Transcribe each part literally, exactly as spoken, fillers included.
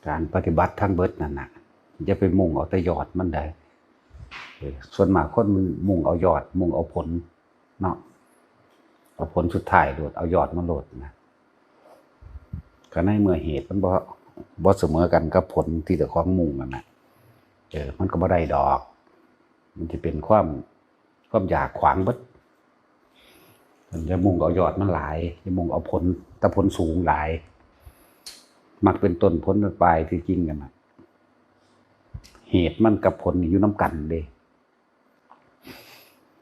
การปฏิบัติทั้งเบิดนั่นน่ะ อย่าไปมุ่งเอาแต่ยอดมันได้ เออ ส่วนมากคนมันมุ่งเอายอด มุ่งเอาผลเนาะ เอาผลสุดท้ายโลด เอายอดมาโลดนะ ก็ในเมื่อเหตุมันบ่ บ่เสมอกันกับผลที่เจ้าของมุ่งนั่นน่ะ เออ มันก็บ่ได้ดอก มันจะเป็นความ ความอยากขวางเบิด อย่ามุ่งเอายอดมันหลาย อย่ามุ่งเอาผล แต่ผลสูงหลาย มักเป็นต้นผลเป็นปลายที่จริงกันน่ะ เหตุมันกับผลนี่อยู่นำกันเด้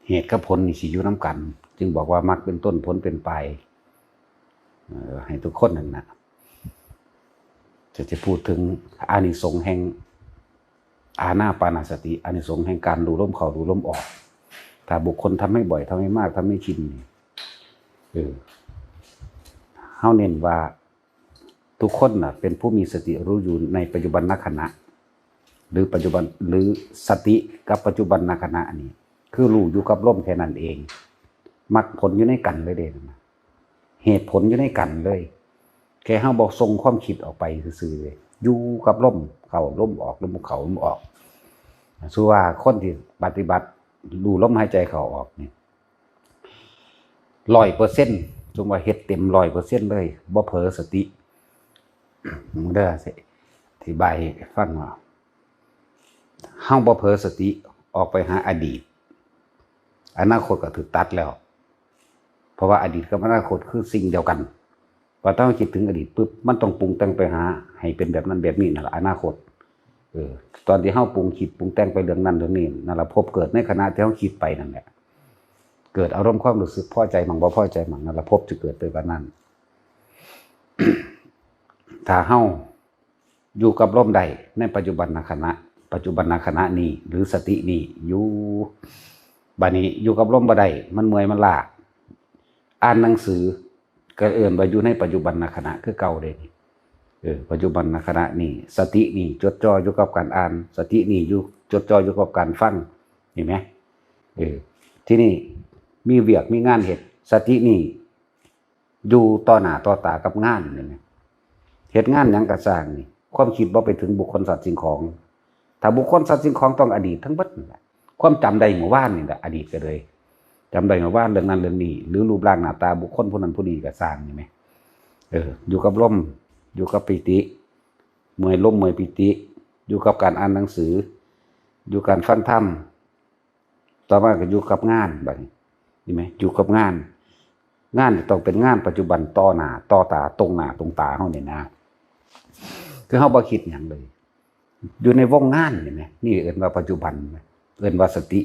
เหตุกับผลนี่สิอยู่นำกัน จึงบอกว่ามักเป็นต้นผลเป็นปลาย เอ่อ ให้ทุกคนนั่นน่ะ จะ จะพูดถึงอานิสงส์แห่งอานาปานสติ อานิสงส์แห่งการรู้ลมเข้ารู้ลมออก ถ้าบุคคลทำให้บ่อย ทำให้มาก ทำให้ชินนี่ เออ เฮาเน้นว่าทุกคนน่ะ เป็นผู้มีสติรู้อยู่ในปัจจุบันขณะ หรือปัจจุบัน หรือสติกับปัจจุบันขณะนี่ คือรู้อยู่กับลมแค่นั้นเอง มรรคผลอยู่ในกันเลยเด้นะ เหตุผลอยู่ในกันเลย แค่เฮาบ่ส่งความคิดออกไปซื่อๆเลย อยู่กับลมเข้าลมออก ลมเข้าลมออก สมมุติว่าคนที่ปฏิบัติรู้ลมหายใจเข้าออกนี่ ร้อยเปอร์เซ็นต์ สมมุติว่าเฮ็ดเต็มร้อยเปอร์เซ็นต์เลย บ่เผลอสติ เด้อ สิอธิบายให้ฟังว่า เฮาบ่เผลอสติออกไปหาอดีต อนาคตก็ถูกตัดแล้ว เพราะว่าอดีตกับอนาคตคือสิ่งเดียวกัน พอเฮาคิดถึงอดีตปุ๊บ มันต้องปรุงแต่งไปหาให้เป็นแบบนั้นแบบนี้นั่นล่ะ อนาคต เออ ตอนที่เฮาปรุงคิดปรุงแต่งไปเรื่องนั้นเรื่องนี้ นั่นล่ะ ภพเกิดในขณะที่เฮาคิดไปนั่นแหละ เกิดอารมณ์ความรู้สึกพอใจมั่งบ่พอใจมั่ง นั่นล่ะ ภพจะเกิดไปแบบนั้น ถ้าเฮาอยู่กับลมได้ในปัจจุบันขณะ ปัจจุบันขณะนี้ หรือสตินี้อยู่ บัดนี้อยู่กับลมบ่ได้ มันเมื่อยมันล้า อ่านหนังสือ ก็เอิ้นว่าอยู่ในปัจจุบันขณะคือเก่าเด้ เออ ปัจจุบันขณะนี้ สตินี้จดจ่ออยู่กับการอ่าน สตินี้อยู่ จดจ่ออยู่กับการฟัง เห็นไหม เออ ที่นี่มีเวียกมีงานเฮ็ด สตินี้อยู่ต่อหน้าต่อตากับงานนี่นะ เฮ็ดงานหยังก็ซ่างนี่ ความคิดบ่ไปถึงบุคคลสัตว์สิ่งของ ถ้าบุคคลสัตว์สิ่งของต้องอดีตทั้งเบิดนั่นแหละ ความจำได้เมื่อวานนี่แหละ อดีตก็เลย จำได้เมื่อวานเรื่องนั้นเรื่องนี้ หรือรูปร่างหน้าตาบุคคลผู้นั้นผู้นี้ก็ซ่างนี่แหม เออ อยู่กับลม อยู่กับปีติ เมื่อยลมเมื่อยปีติ อยู่กับการอ่านหนังสือ อยู่การฟังธรรม ต่อมาก็อยู่กับงานบัดนี้ เห็นไหม อยู่กับงาน งานต้องเป็นงานปัจจุบันต่อหน้าต่อตา ตรงหน้าตรงตาเฮานี่นะ คือเฮาบ่คิดหยังเลย อยู่ในวงงานนี่แหม นี่เอิ้นว่าปัจจุบัน เอิ้นว่าสติ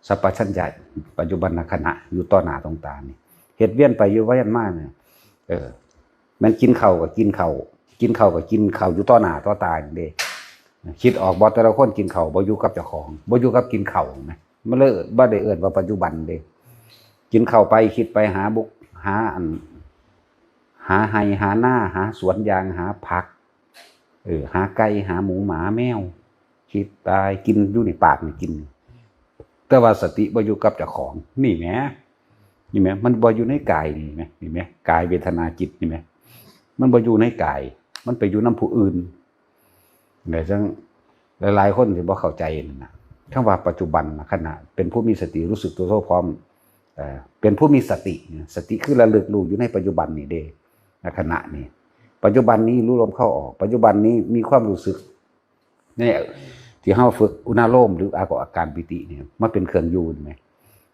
สัมปชัญญะ ปัจจุบันขณะ อยู่ต่อหน้าตรงตานี่ เฮ็ดเวียนไปอยู่เวียนมาเนี่ย เออ แม่นกินข้าวก็กินข้าว กินข้าวก็กินข้าวอยู่ต่อหน้าต่อตานี่เด้ คิดออกบ่ แต่ละคนกินข้าวบ่อยู่กับเจ้าของ บ่อยู่กับกินข้าวนะ มันเลยบ่ได้เอิ้นว่าปัจจุบันเด้ กินข้าวไปคิดไปหาบุก หาอัน หาไร่หานา หาสวนยาง หาผัก เออ หาไก่ หาหมู หมา แมว คิดไป กินอยู่ในปากนี่กิน แต่ว่าสติบ่อยู่กับเจ้าของ นี่แหม นี่แหม มันบ่อยู่ในกายนี่แหม นี่แหม กายเวทนาจิตนี่แหม มันบ่อยู่ในกาย มันไปอยู่นำผู้อื่น เนี่ย ซึ่งหลายๆคนที่บ่เข้าใจนั่นน่ะ คำว่าปัจจุบันขณะ เป็นผู้มีสติรู้สึกตัวทั่วพร้อม เอ่อ เป็นผู้มีสติเนี่ย สติคือระลึกรู้อยู่ในปัจจุบันนี่เด้ ในขณะนี้ ปัจจุบันนี้รู้ลมเข้าออก ปัจจุบันนี้มีความรู้สึก เนี่ย ที่เฮาฝึกอุณาโลม หรืออาการปีติเนี่ย มาเป็นเครื่องอยู่นี่แหม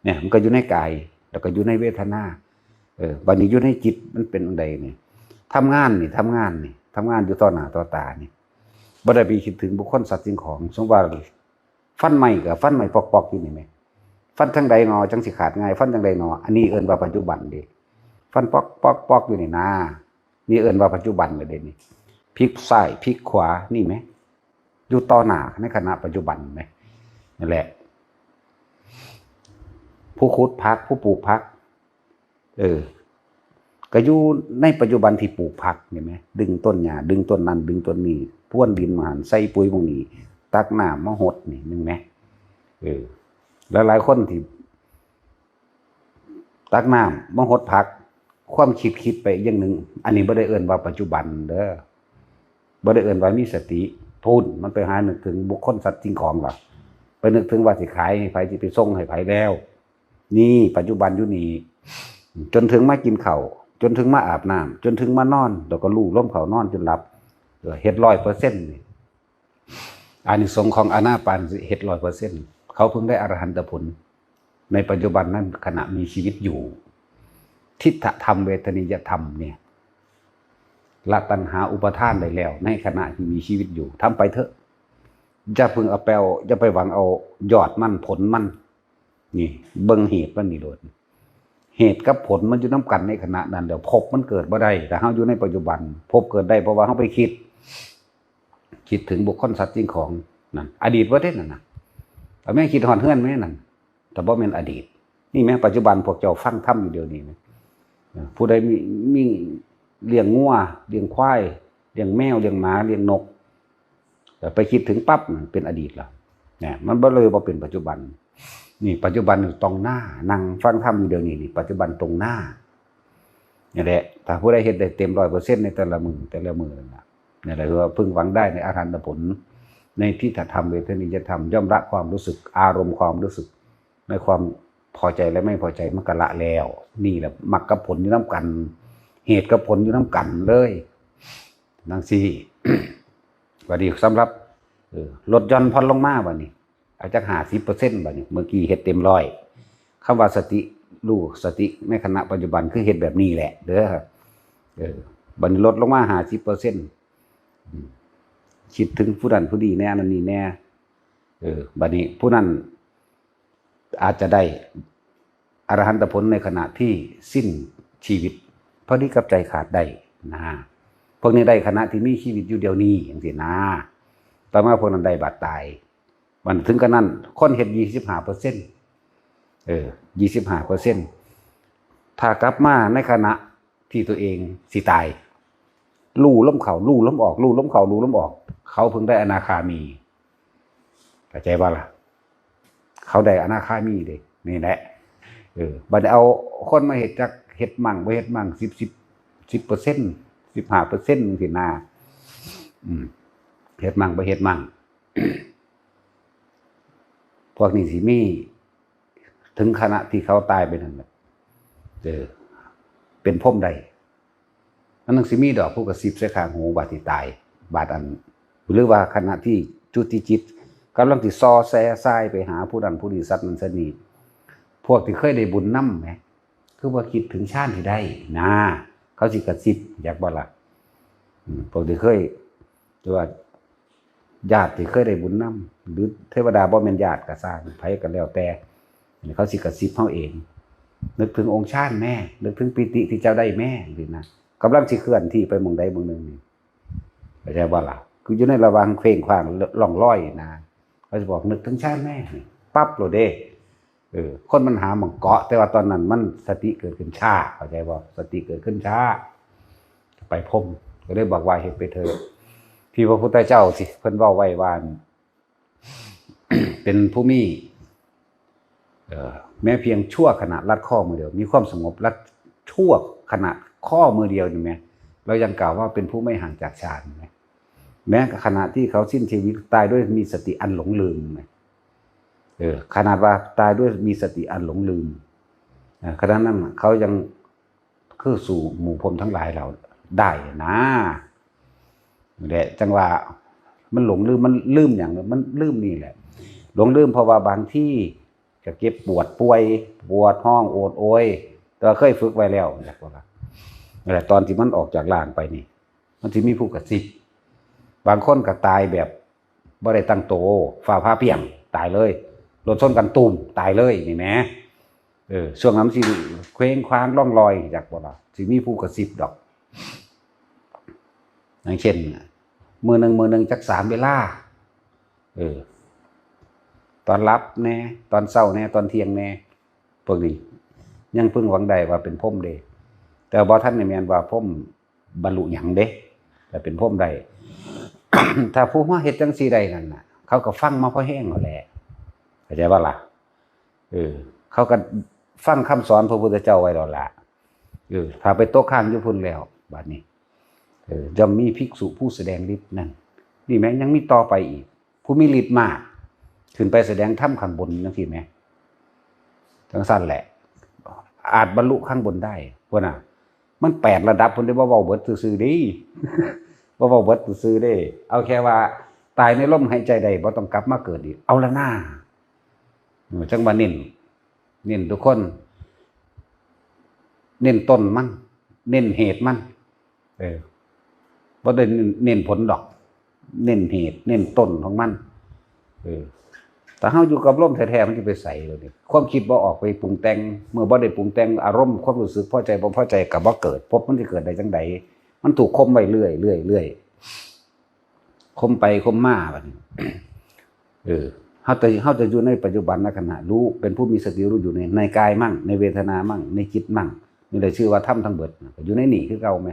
เนี่ย มันก็อยู่ในกาย แล้วก็อยู่ในเวทนา เออ บัดนี้อยู่ในจิตมันเป็นจั่งใดนี่ ทำงานนี่ ทำงานนี่ ทำงานอยู่ต่อหน้าต่อตานี่ บ่ได้ไปคิดถึงบุคคลสัตว์สิ่งของ สมมุติว่าฟันไหม้ก็ฟันไหม้ปอกๆอยู่นี่แหม ฟันทางใดหนอจั่งสิขาดง่าย ฟันทางใดหนอ อันนี้เอิ้นว่าปัจจุบันเด้ ฟันปอกๆๆอยู่นี่นะ นี่เอิ้นว่าปัจจุบันเลยเด้นี่ พลิกซ้ายพลิกขวา นี่แหม อยู่ต่อหน้าในขณะปัจจุบันแหม นั่นแหละ ผู้ขุดผัก ผู้ปลูกผัก เออ ก็อยู่ในปัจจุบันที่ปลูกผักนี่แหม ดึงต้นหญ้า ดึงต้นนั้น ดึงต้นนี้ พรวนดินมาหั่น ใส่ปุ๋ยหม่องนี้ ตักน้ำมาหดนี่ แม่นแหม เออ หลายๆคนที่ ตักน้ำมาหดผัก ความคิดคิดไปอย่างหนึ่ง อันนี้บ่ได้เอิ้นว่าปัจจุบันเด้อ บ่ได้เอิ้นว่ามีสติ พู้นมันไปหานึกถึงบุคคลสัตว์สิ่งของล่ะ ไปนึกถึงว่าสิขายให้ไผ สิไปส่งให้ไผแล้ว นี่ปัจจุบันอยู่นี่ จนถึงมากินข้าว จนถึงมาอาบน้ำ จนถึงมานอน แล้วก็รู้ลมเข้านอนจนหลับ เออ เฮ็ดร้อยเปอร์เซ็นต์ นี่ อานิสงส์ของอานาปานสิเฮ็ดร้อยเปอร์เซ็นต์ เขาเพิ่งได้อรหันตผล ในปัจจุบันนั้นขณะมีชีวิตอยู่ ทิฏฐธรรมเวทนิยธรรมเนี่ย ละตัณหาอุปาทานได้แล้ว ในขณะที่มีชีวิตอยู่ ทำไปเถอะ อย่าเพิ่งเอาแปลว อย่าไปหวังเอายอดมัน ผลมัน นี่ เบิ่งเหตุมันนี่โลด เหตุกับผลมันอยู่นำกันในขณะนั้น แล้วภพมันเกิดบ่ได้ ถ้าเฮาอยู่ในปัจจุบัน ภพเกิดได้เพราะว่าเฮาไปคิด คิดถึงบุคคลสัตว์สิ่งของ นั่น อดีตบ่ได้นั่นน่ะ เอาแม่คิดฮอดเฮือนแม่นั่น แต่บ่แม่นอดีต นี่แม่ปัจจุบันพวกเจ้าฟังธรรมอยู่เดี๋ยวนี้แม่ เออ ผู้ใดมี มีเลี้ยงงัว เลี้ยงควาย เลี้ยงแมว เลี้ยงหมา เลี้ยงนก แต่ไปคิดถึงปั๊บ มันเป็นอดีตแล้ว เนี่ย มันบ่เลยบ่เป็นปัจจุบัน นี่ปัจจุบันอยู่ตรงหน้า นั่งฟังธรรมอยู่เดี๋ยวนี้ นี่ปัจจุบันตรงหน้า นี่แหละ ถ้าผู้ใดเฮ็ดได้เต็มร้อยเปอร์เซ็นต์ในแต่ละมื้อ แต่ละมื้อนั่นน่ะ นี่แหละคือว่าพึงหวังได้ในอรหันตผล ในทิฏฐธรรม เวทนิยธรรม ย่อมละความรู้สึก อารมณ์ความรู้สึก ในความพอใจและไม่พอใจมันก็ละแล้ว นี่แหละ มรรคกับผลอยู่นำกัน เหตุกับผลอยู่นำกันเลย จั่งซี้ บัดนี้สำหรับ เออ ลดหย่อนผ่อนลงมาบัดนี้ เอาจักห้าสิบเปอร์เซ็นต์ บัดนี้ เมื่อกี้เฮ็ดเต็มร้อย คำว่าสติ รู้สติในขณะปัจจุบันคือเฮ็ดแบบนี้แหละ เด้อ เออ บัดนี้ลดลงมาห้าสิบเปอร์เซ็นต์ อืม คิดถึงผู้นั้นผู้นี้แหน่ อันนั้นนี่แหน่ เออ บัดนี้ผู้นั้นอาจจะได้อรหันตผลในขณะที่สิ้นชีวิต พอดีกับใจขาดได้นะ พวกนี้ได้ขณะที่มีชีวิตอยู่เดี๋ยวนี้ จั่งซี้นะ ต่อมาพวกนั้นได้บัดตาย มันถึงกะนั้น คนเฮ็ดยี่สิบห้าเปอร์เซ็นต์ เออ ยี่สิบห้าเปอร์เซ็นต์ ถ้ากลับมาในขณะที่ตัวเองสิตาย รู้ลมเข้า รู้ลมออก รู้ลมเข้า รู้ลมออก เขาเพิ่งได้อนาคามี เข้าใจบ่ล่ะ เขาได้อนาคามีเด้ นี่แหละ เออ บัดนี้เอาคนมาเฮ็ดจัก เฮ็ดมั่งบ่เฮ็ดมั่ง สิบ สิบ สิบเปอร์เซ็นต์ สิบห้าเปอร์เซ็นต์ จั่งซี้นะ อืม เฮ็ดมั่งบ่เฮ็ดมั่ง พวกนี้สิมี ถึงขณะที่เขาตายไปนั่นแหละ เออ เป็นพรหมได้ อันนั้นสิมีดอกผู้กระซิบใส่ข้างหูบาดที่ตาย บาดอัน หรือว่าขณะที่จุติจิตกำลังสิส่อแสส่ายไปหาผู้นั้นผู้นี้ สัตว์นั้นสัตว์นี้ พวกที่เคยได้บุญนำแหม คือว่าคิดถึงฌานที่ได้นะ เขาสิกระซิบ อยากบ่ล่ะ อืม พวกที่เคย หรือว่าญาติที่เคยได้บุญนำ หรือเทวดาบ่แม่นญาติก็ซ่าง ไผก็แล้วแต่ เขาสิกระซิบเฮาเอง นึกถึงองค์ฌานแม่ นึกถึงปีติที่เจ้าได้แม่ จั่งซี้นะ กำลังสิเคลื่อนที่ไปหม่องใดหม่องหนึ่งนี่ เข้าใจบ่ล่ะ คืออยู่ในระหว่างเคว้งคว้างล่องลอยนะ เขาสิบอกนึกถึงฌานแม่ ปั๊บโลดเด้ เออ คนมันหาหม่องเกาะ แต่ว่าตอนนั้นมันสติเกิดขึ้นช้า เข้าใจบ่ สติเกิดขึ้นช้า ไปพรหม ก็เลยบอกว่าเฮ็ดไปเถอะ ที่พระพุทธเจ้าสิ เพิ่นเว้าไว้ว่า เป็นผู้มี เอ่อ แม้เพียงชั่วขณะลัดข้อมือเดียว มีความสงบลัดชั่วขณะข้อมือเดียวนี่แหม เรายังกล่าวว่าเป็นผู้ไม่ห่างจากฌานไหม แม้ขณะที่เขาสิ้นชีวิตตายด้วยมีสติอันหลงลืมไหม เออ ขนาดว่าตายด้วยมีสติอันหลงลืม เออ ขณะนั้นน่ะ เขายังคือสู่หมู่พรหมทั้งหลายเราได้นะ นี่แหละ จั่งว่ามันหลงลืม มันลืมหยัง มันลืมนี่แหละ หลงลืมเพราะว่าบางทีก็เจ็บปวดป่วย ปวดฮ้องโอดโอย แต่ว่าเคยฝึกไว้แล้ว จักว่า นั่นแหละ ตอนที่มันออกจากร่างไปนี่ มันสิมีผู้กระซิบ บางคนก็ตายแบบบ่ได้ตั้งโต ฟ้าผ่าเปรี้ยง ตายเลย รถชนกันตูม ตายเลย นี่แหม เออ ช่วงนั้นสิเคว้งคว้างล่องลอย จักบ่ล่ะ สิมีผู้กระซิบดอก อย่างเช่น มื้อหนึ่ง มื้อหนึ่งจักสามเวลา เออ ตอนหลับแหน่ ตอนเช้าแหน่ ตอนเที่ยงแหน่ พวกนี้ ยังพึงหวังได้ว่าเป็นพรหมเด้ แต่บ่ทันได้แม่นว่าพรหมบรรลุหยังเด้ แต่เป็นพรหมได้ ถ้าผู้มาเฮ็ดจั่งซี้ได้นั่นน่ะ เขาก็ฟังมาพอแฮงแล้วแหละ เข้าใจบ่ล่ะ เออ เขาก็ฟังคำสอนพระพุทธเจ้าไว้แล้วล่ะ เออ ถ้าไปตกค้างอยู่พุ้นแล้ว บัดนี้ เออย่อมมีภิกษุผู้แสดงฤทธิ์นั่น นี่แม้ยังมีต่อไปอีก ผู้มีฤทธิ์มาก ขึ้นไปแสดงธรรมข้างบนจังซี่แหม จังซั่นแหละ อาจบรรลุข้างบนได้ พุ้นน่ะ มันแปดระดับพุ้นเด้ บ่เว้าเบิดซื่อๆเด้ บ่เว้าเบิดซื่อๆเด้ เอาแค่ว่าตายในลมหายใจได้ บ่ต้องกลับมาเกิดอีก เอาละนา เออ จังว่าเน้น เน้นทุกคน เน้นต้นมัน เน้นเหตุมัน เออ บ่ได้เน้นผลดอก เน้นเหตุ เน้นต้นของมัน เออ ถ้าเฮาอยู่กับลมแท้ๆ มันสิไปไสล่ะนี่ ความคิดบ่ออกไปปรุงแต่ง เมื่อบ่ได้ปรุงแต่ง อารมณ์ความรู้สึกพอใจบ่พอใจก็บ่เกิด ภพมันสิเกิดได้จังใด มันถูกข่มไว้เรื่อยๆ เรื่อยๆ ข่มไปข่มมาบัดนี้ เออ เฮาจะ เฮาจะอยู่ในปัจจุบันขณะ รู้ เป็นผู้มีสติรู้อยู่ใน ในกายมั่ง ในเวทนามั่ง ในจิตมั่ง นี่แหละชื่อว่าธรรมทั้งเบิด ก็อยู่ในนี่คือเก่าแหม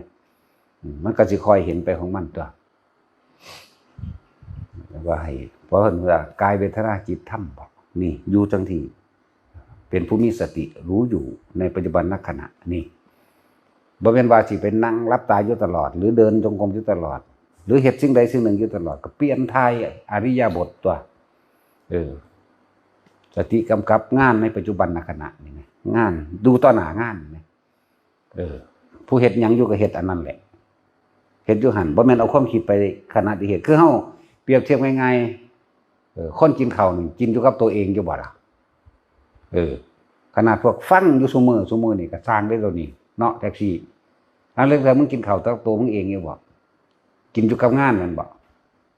อืม มันก็สิค่อยเห็นไปของมันตั๊ว ว่าให้ เพราะเพิ่นว่ากายเวทนาจิตธรรมบ่ นี่ อยู่จังที่ เป็นผู้มีสติรู้อยู่ในปัจจุบันขณะ นี่ บ่แม่นว่าสิไปนั่งหลับตาอยู่ตลอด หรือเดินจงกรมอยู่ตลอด หรือเฮ็ดสิ่งใดสิ่งหนึ่งอยู่ตลอด ก็เปลี่ยนถ่ายอิริยาบถตั๊ว เออ สติกำกับงานในปัจจุบันขณะนี่นะ งาน ดูต่อหน้างานนี่นะ เออ ผู้เฮ็ดหยังอยู่ก็เฮ็ดอันนั้นแหละ เฮ็ดอยู่หั่น บ่แม่นเอาความคิดไปขณะที่เฮ็ด คือเฮาเปรียบเทียบง่ายๆ เออ คนกินข้าวนี่กินอยู่กับตัวเองอยู่บ่ล่ะ เออ ขนาดพวกฟังอยู่ซุมื้อ ซุมื้อนี่ก็ซ่างเด้ตัวนี้ เนาะ แท็กซี่ อันเรื่องแต่มึงกินข้าวกับตัวมึงเองอยู่บ่ กินอยู่กับงานแม่นบ่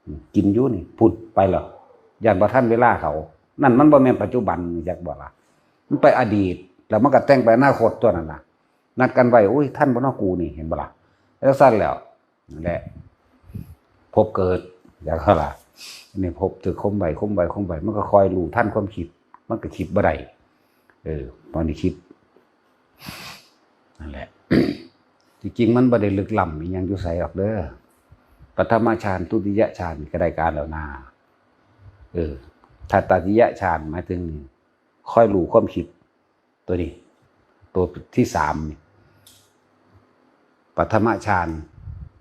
อืม กินอยู่นี่ พุ้นไปแล้ว ย่านบ่ทันเวลาเขา นั่นมันบ่แม่นปัจจุบัน จักบ่ล่ะ มันไปอดีต แล้วมันก็แต่งไปอนาคตตั๊วนั่นน่ะ นัดกันไว้ โอ้ย ทันบ่เนาะกูนี่ เห็นบ่ล่ะ จังซั่นแล้ว นั่นแหละ ภพเกิด จักบ่ล่ะ นี่ภพถือข่มไว้ ข่มไว้ ข่มไว้ มันก็ค่อยรู้ทันความคิด มันก็คิดบ่ได้ เออ บางทีคิด นั่นแหละ ที่จริงมันบ่ได้ลึกล้ำอิหยังอยู่ไสดอกเด้อ ปฐมฌาน ทุติยฌานนี่ก็ได้การแล้วนา เออ ถ้าตติยฌานหมายถึงค่อยรู้ความคิด ตัวนี้ ตัวที่สามนี่ ปฐมฌาน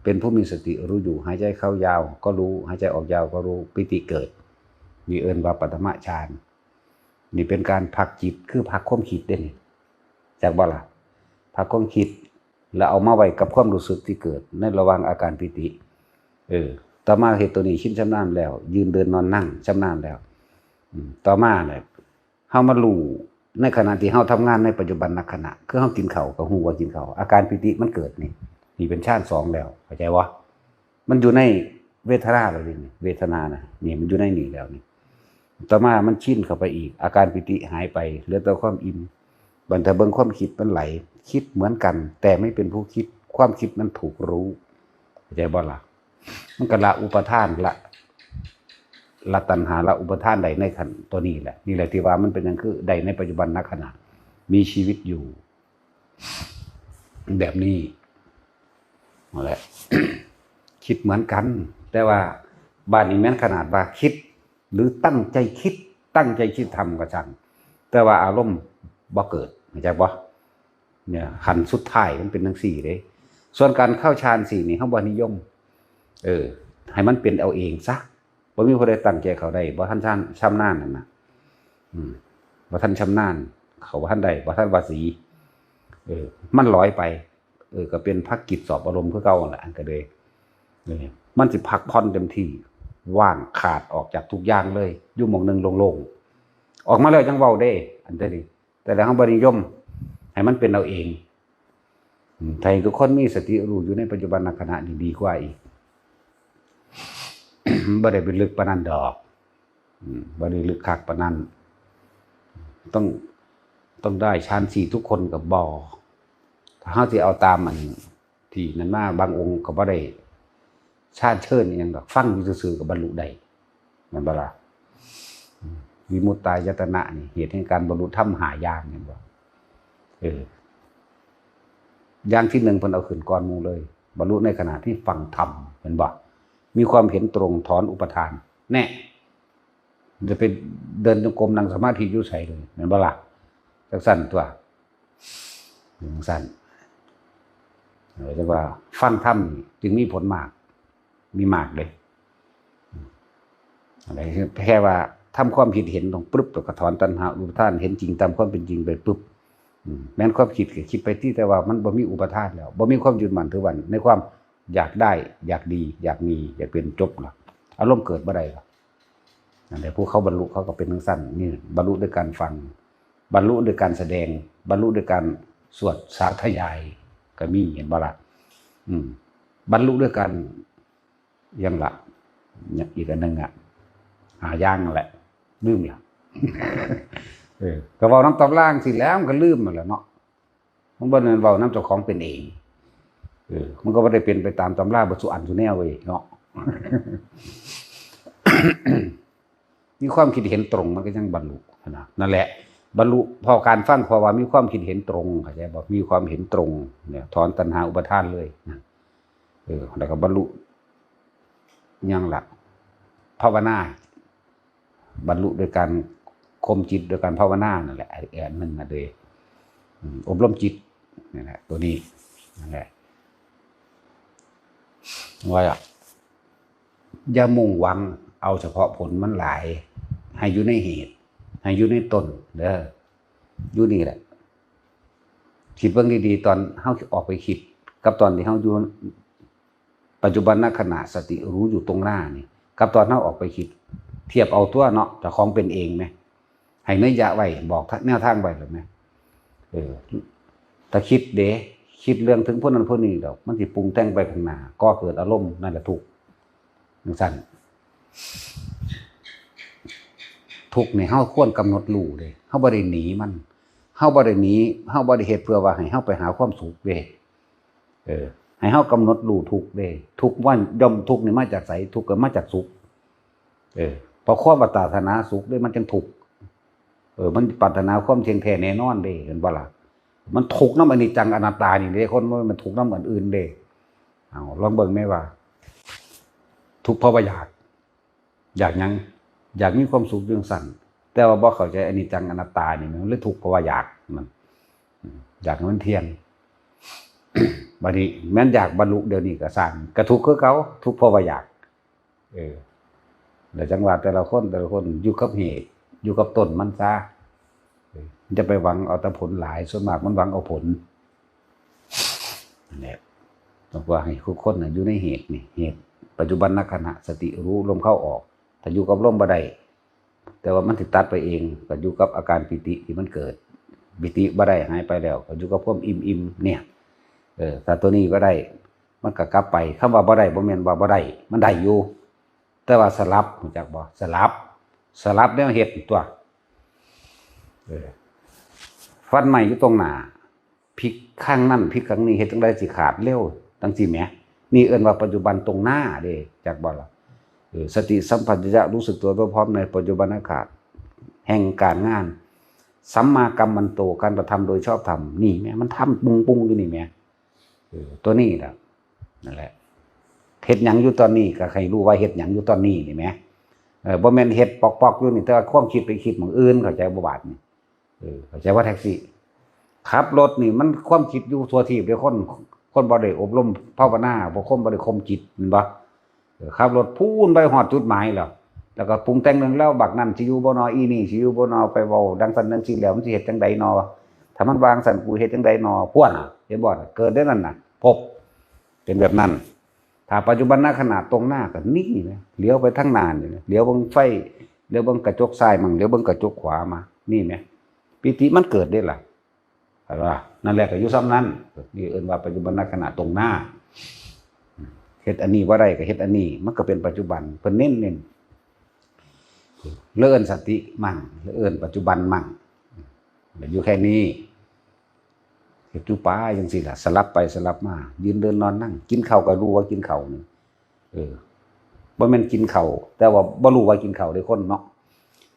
เป็นผู้มีสติรู้อยู่ หายใจเข้ายาวก็รู้ หายใจออกยาวก็รู้ ปีติเกิด นี่เอิ้นว่าปฐมฌาน นี่เป็นการพักจิต คือพักความคิดเด้นี่ จักบ่ล่ะ พักความคิด แล้วเอามาไว้กับความรู้สึกที่เกิดในระหว่างอาการปีติ เออ ต่อมาเฮ็ดตัวนี้ชินชำนาญแล้ว ยืนเดินนอนนั่งชำนาญแล้ว อืม ต่อมาเนี่ย เฮามารู้ในขณะที่เฮาทำงานในปัจจุบันขณะ คือเฮากินข้าวก็ฮู้ว่ากินข้าว อาการปีติมันเกิดนี่ นี่เป็นฌานสองแล้ว เข้าใจบ่ มันอยู่ในเวทนาแล้วนี่ เวทนานะ นี่มันอยู่ในนี่แล้วนี่ ต่อมามันชินเข้าไปอีก อาการปีติหายไป เหลือแต่ความอิ่ม บัดถ้าเบิ่งความคิดมันไหล คิดเหมือนกัน แต่ไม่เป็นผู้คิด ความคิดมันถูกรู้ เข้าใจบ่ล่ะ มันก็ละอุปาทาน ละ ละตัณหา ละอุปาทานได้ในขันธ์ตัวนี้แหละ นี่แหละที่ว่ามันเป็นหยังคือได้ในปัจจุบันขณะ มีชีวิตอยู่ แบบนี้ นั่นแหละ คิดเหมือนกัน แต่ว่าบาดนี้แม่นขนาดว่าคิด หรือตั้งใจคิด ตั้งใจคิดทำก็ช่าง แต่ว่าอารมณ์บ่เกิด เข้าใจบ่ เนี่ย ขั้นสุดท้ายมันเป็นจังซี่เด้ ส่วนการเข้าฌานสี่นี่เฮาบ่นิยม เออ ให้มันเป็นเอาเองซะ บ่มีผู้ใดตั้งใจเข้าได้ บ่ทันชำ ชำนาญนั่นน่ะ อืม บ่ทันชำนาญ เข้าบ่ทันได้ บ่ทันว่าสี เออ มันลอยไป เออ ก็เป็นภาคกิจสอบอารมณ์คือเก่านั่นแหละ อันก็เลย เออ มันสิพักผ่อนเต็มที่ ว่างขาดออกจากทุกอย่างเลย อยู่หม่องหนึ่งโล่งๆ ออกมาแล้วจังเว้าเด้ อันเด้อนี่ แต่แล้วเฮาบ่นิยม ให้มันเป็นเอาเอง อืม ถ้าให้ทุกคนมีสติรู้อยู่ในปัจจุบันขณะนี่ดีกว่าอีก บ่ได้ไปลึกปานนั้นดอก อืม บ่ได้ลึกคักปานนั้น ต้อง ต้องได้ฌานสี่ทุกคนก็บ่ ถ้าเฮาสิเอาตามอันที่นั่นมา บางองค์ก็บ่ได้ฌานเชิญอิหยังดอก ฟังอยู่ซื่อๆก็บรรลุได้ แม่นบ่ล่ะ อืม วิมุตตายตนะนี่ เหตุแห่งการบรรลุธรรมห้าอย่าง แม่นบ่ เออ อย่างที่หนึ่งเพิ่นเอาขึ้นก่อนหมู่เลย บรรลุในขณะที่ฟังธรรม แม่นบ่ มีความเห็นตรง ถอนอุปาทาน แน่ จะไปเดินจงกรมนั่งสมาธิอยู่ไสเลย แม่นบ่ล่ะ จังซั่นตั๊ว จังซั่น เออ เรียกว่าฟังธรรมนี่จึงมีผลมาก มีมากเลย อะไร แค่ว่าทำความคิดเห็นตรงปุ๊บ แล้วก็ถอนตัณหาอุปาทาน เห็นจริงตามความเป็นจริงไปปุ๊บ อืม แม้นความคิดก็คิดไปที่ แต่ว่ามันบ่มีอุปาทานแล้ว บ่มีความยึดมั่นถือมั่นในความอยากได้ อยากดี อยากมี อยากเป็น จบละ อารมณ์เกิดบ่ได้ละ นั่นแหละ ผู้เขาบรรลุเขาก็เป็นจั่งซั้น นี่บรรลุด้วยการฟัง บรรลุด้วยการแสดง บรรลุด้วยการสวดสาธยาย ก็มี เห็นบ่ล่ะ อืม บรรลุด้วยการ หยังละ เนี่ย อีกอันหนึ่งอะ ห้าอย่างนั่นแหละ ลืมละ เออ ก็เว้านำตำราจั่งซี้แหล้ว มันก็ลืมนั่นแหละเนาะ มันบ่แม่นเว้านำเจ้าของเป็นเอง เออ มันก็บ่ได้เป็นไปตามตำราเบิดซุอันซุแนวเว้ยเนาะ มีความคิดเห็นตรงมันก็ยังบรรลุนะ นั่นแหละ บรรลุเพราะการฟัง เพราะว่ามีความคิดเห็นตรง เข้าใจบ่ มีความเห็นตรง เนี่ย ถอนตัณหาอุปาทานเลยนะ เออ แล้วก็บรรลุ หยังละ ภาวนา บรรลุโดยการข่มจิตโดยการภาวนานั่นแหละ อันหนึ่งนะเด้อ อืม อบรมจิต นั่นแหละ ตัวนี้ นั่นแหละ ว่า อย่ามุ่งหวังเอาเฉพาะผลมันหลาย ให้อยู่ในเหตุ ให้อยู่ในต้นเด้อ อยู่นี่แหละ คิดเบิ่งดีๆ ตอนเฮาออกไปคิด กับตอนที่เฮาอยู่ปัจจุบันขณะ สติรู้อยู่ตรงหน้านี่ กับตอนเฮาออกไปคิด เทียบเอาตัวเนาะ เจ้าของเป็นเองแหม ให้นัยยะไว้ บอกแนวทางไว้แล้วแหม เออ ถ้าคิดเด้ คิดเรื่องถึงผู้นั้นผู้นี้ดอก มันสิปรุงแต่งไปข้างหน้า ก่อเกิดอารมณ์ นั่นแหละทุกข์ จั่งซั้น ทุกข์นี่เฮาควรกำหนดรู้เด้ เฮาบ่ได้หนีมัน เฮาบ่ได้หนี เฮาบ่ได้เฮ็ดเพื่อว่าให้เฮาไปหาความสุขเด้ เออ ให้เฮากำหนดรู้ทุกข์เด้ ทุกข์ว่าย่อม ทุกข์นี่มาจากไส ทุกข์ก็มาจากสุข เออ เพราะความปรารถนาสุขเด้ มันจั่งทุกข์ เออ มันปรารถนาความเที่ยงแท้แน่นอนเด้ เห็นบ่ล่ะ มันทุกข์นำอนิจจังอนัตตานี่เด้ คนมันทุกข์นำอันอื่นเด้ เอา ลองเบิ่งแหมว่า ทุกข์เพราะว่าอยาก อยากหยัง อยากมีความสุขจั่งซั้น แต่ว่าบ่เข้าใจอนิจจังอนัตตานี่ มันเลยทุกข์เพราะว่าอยาก มัน อืม อยากให้มันเที่ยง บัดนี้แม่นอยากบรรลุเดี๋ยวนี้ก็ซ่าง ก็ทุกข์คือเก่า ทุกข์เพราะว่าอยาก เออ แล้วจั่งว่าแต่ละคน แต่ละคนอยู่กับเหตุ อยู่กับต้นมันซะ เออ อย่าไปหวังเอาแต่ผลหลาย ส่วนมากมันหวังเอาผล นั่นแหละ ต้องว่าให้ทุกคนน่ะอยู่ในเหตุนี่ เหตุปัจจุบันขณะ สติรู้ลมเข้าออก ถ้าอยู่กับลมบ่ได้ แต่ว่ามันสิตัดไปเอง ก็อยู่กับอาการปีติที่มันเกิด ปีติบ่ได้ หายไปแล้ว ก็อยู่กับความอิ่มๆ เนี่ย เออ ถ้าตัวนี้บ่ได้ มันก็กลับไป คำว่าบ่ได้ บ่แม่นว่าบ่ได้ มันได้อยู่ แต่ว่าสลับ รู้จักบ่ สลับ สลับแนวเฮ็ดตัว เออ ฟันไม้อยู่ตรงหน้า พลิกข้างนั้น พลิกข้างนี้ เฮ็ดจั่งใดสิขาดเร็ว จั่งซี้แหม นี่เอิ้นว่าปัจจุบันตรงหน้าเด้ จักบ่ล่ะ เออ สติสัมปชัญญะ รู้สึกตัวทั่วพร้อมในปัจจุบันขณะ แห่งการงาน สัมมากัมมันโต การกระทำโดยชอบธรรม นี่แหม มันทำปุงๆ อยู่นี่แหม เออ ตัวนี้ล่ะ นั่นแหละ เฮ็ดหยังอยู่ตอนนี้ ก็ให้รู้ว่าเฮ็ดหยังอยู่ตอนนี้นี่แหม เออ บ่แม่นเฮ็ดปอกๆ อยู่นี่ แต่ว่าความคิดไปคิดหม่องอื่น เข้าใจบ่บาดนี่ เออ เข้าใจว่าแท็กซี่ ขับรถนี่มันความคิดอยู่ทั่วทีปเด้ คน คนบ่ได้อบรมภาวนา บ่ คนบ่ได้ข่มจิต แม่นบ่ เออ ขับรถพูนไปฮอดจุดหมายแล้ว แล้วก็ปรุงแต่งเรื่องราว บักนั่นสิอยู่บ่นอ อีนี่สิอยู่บ่นอ ไปเว้าดังซั้นดังซี้แล้ว มันสิเฮ็ดจั่งใดนอ ถ้ามันว่าจั่งซั้น กูเฮ็ดจั่งใดนอ พวกน่ะ เห็นบ่น่ะ เกิดได้นั่นน่ะ พบ เป็นแบบนั้น ถ้าปัจจุบันขณะตรงหน้าก็นี่นะ เหลียวไปทางหน้านี่นะ เหลียวเบิ่งไฟ เหลียวเบิ่งกระจกซ้ายมั่ง เหลียวเบิ่งกระจกขวามา นี่แหม ปีติมันเกิดได้ล่ะ เห็นบ่ นั่นแหละก็อยู่ซ่ำนั้น นี่เอิ้นว่าปัจจุบันขณะตรงหน้า เฮ็ดอันนี้บ่ได้ก็เฮ็ดอันนี้ มันก็เป็นปัจจุบัน เพิ่นเน้น เน้น แล้วเอิ้นสติมั่ง แล้วเอิ้นปัจจุบันมั่ง แล้วอยู่แค่นี้ เฮ็ดอยู่ไปจั่งซี้ล่ะ สลับไปสลับมา ยืนเดินนอนนั่ง กินข้าวก็รู้ว่ากินข้าวนี่ เออ บ่แม่นกินข้าว แต่ว่าบ่รู้ว่ากินข้าวเด้คนเนาะ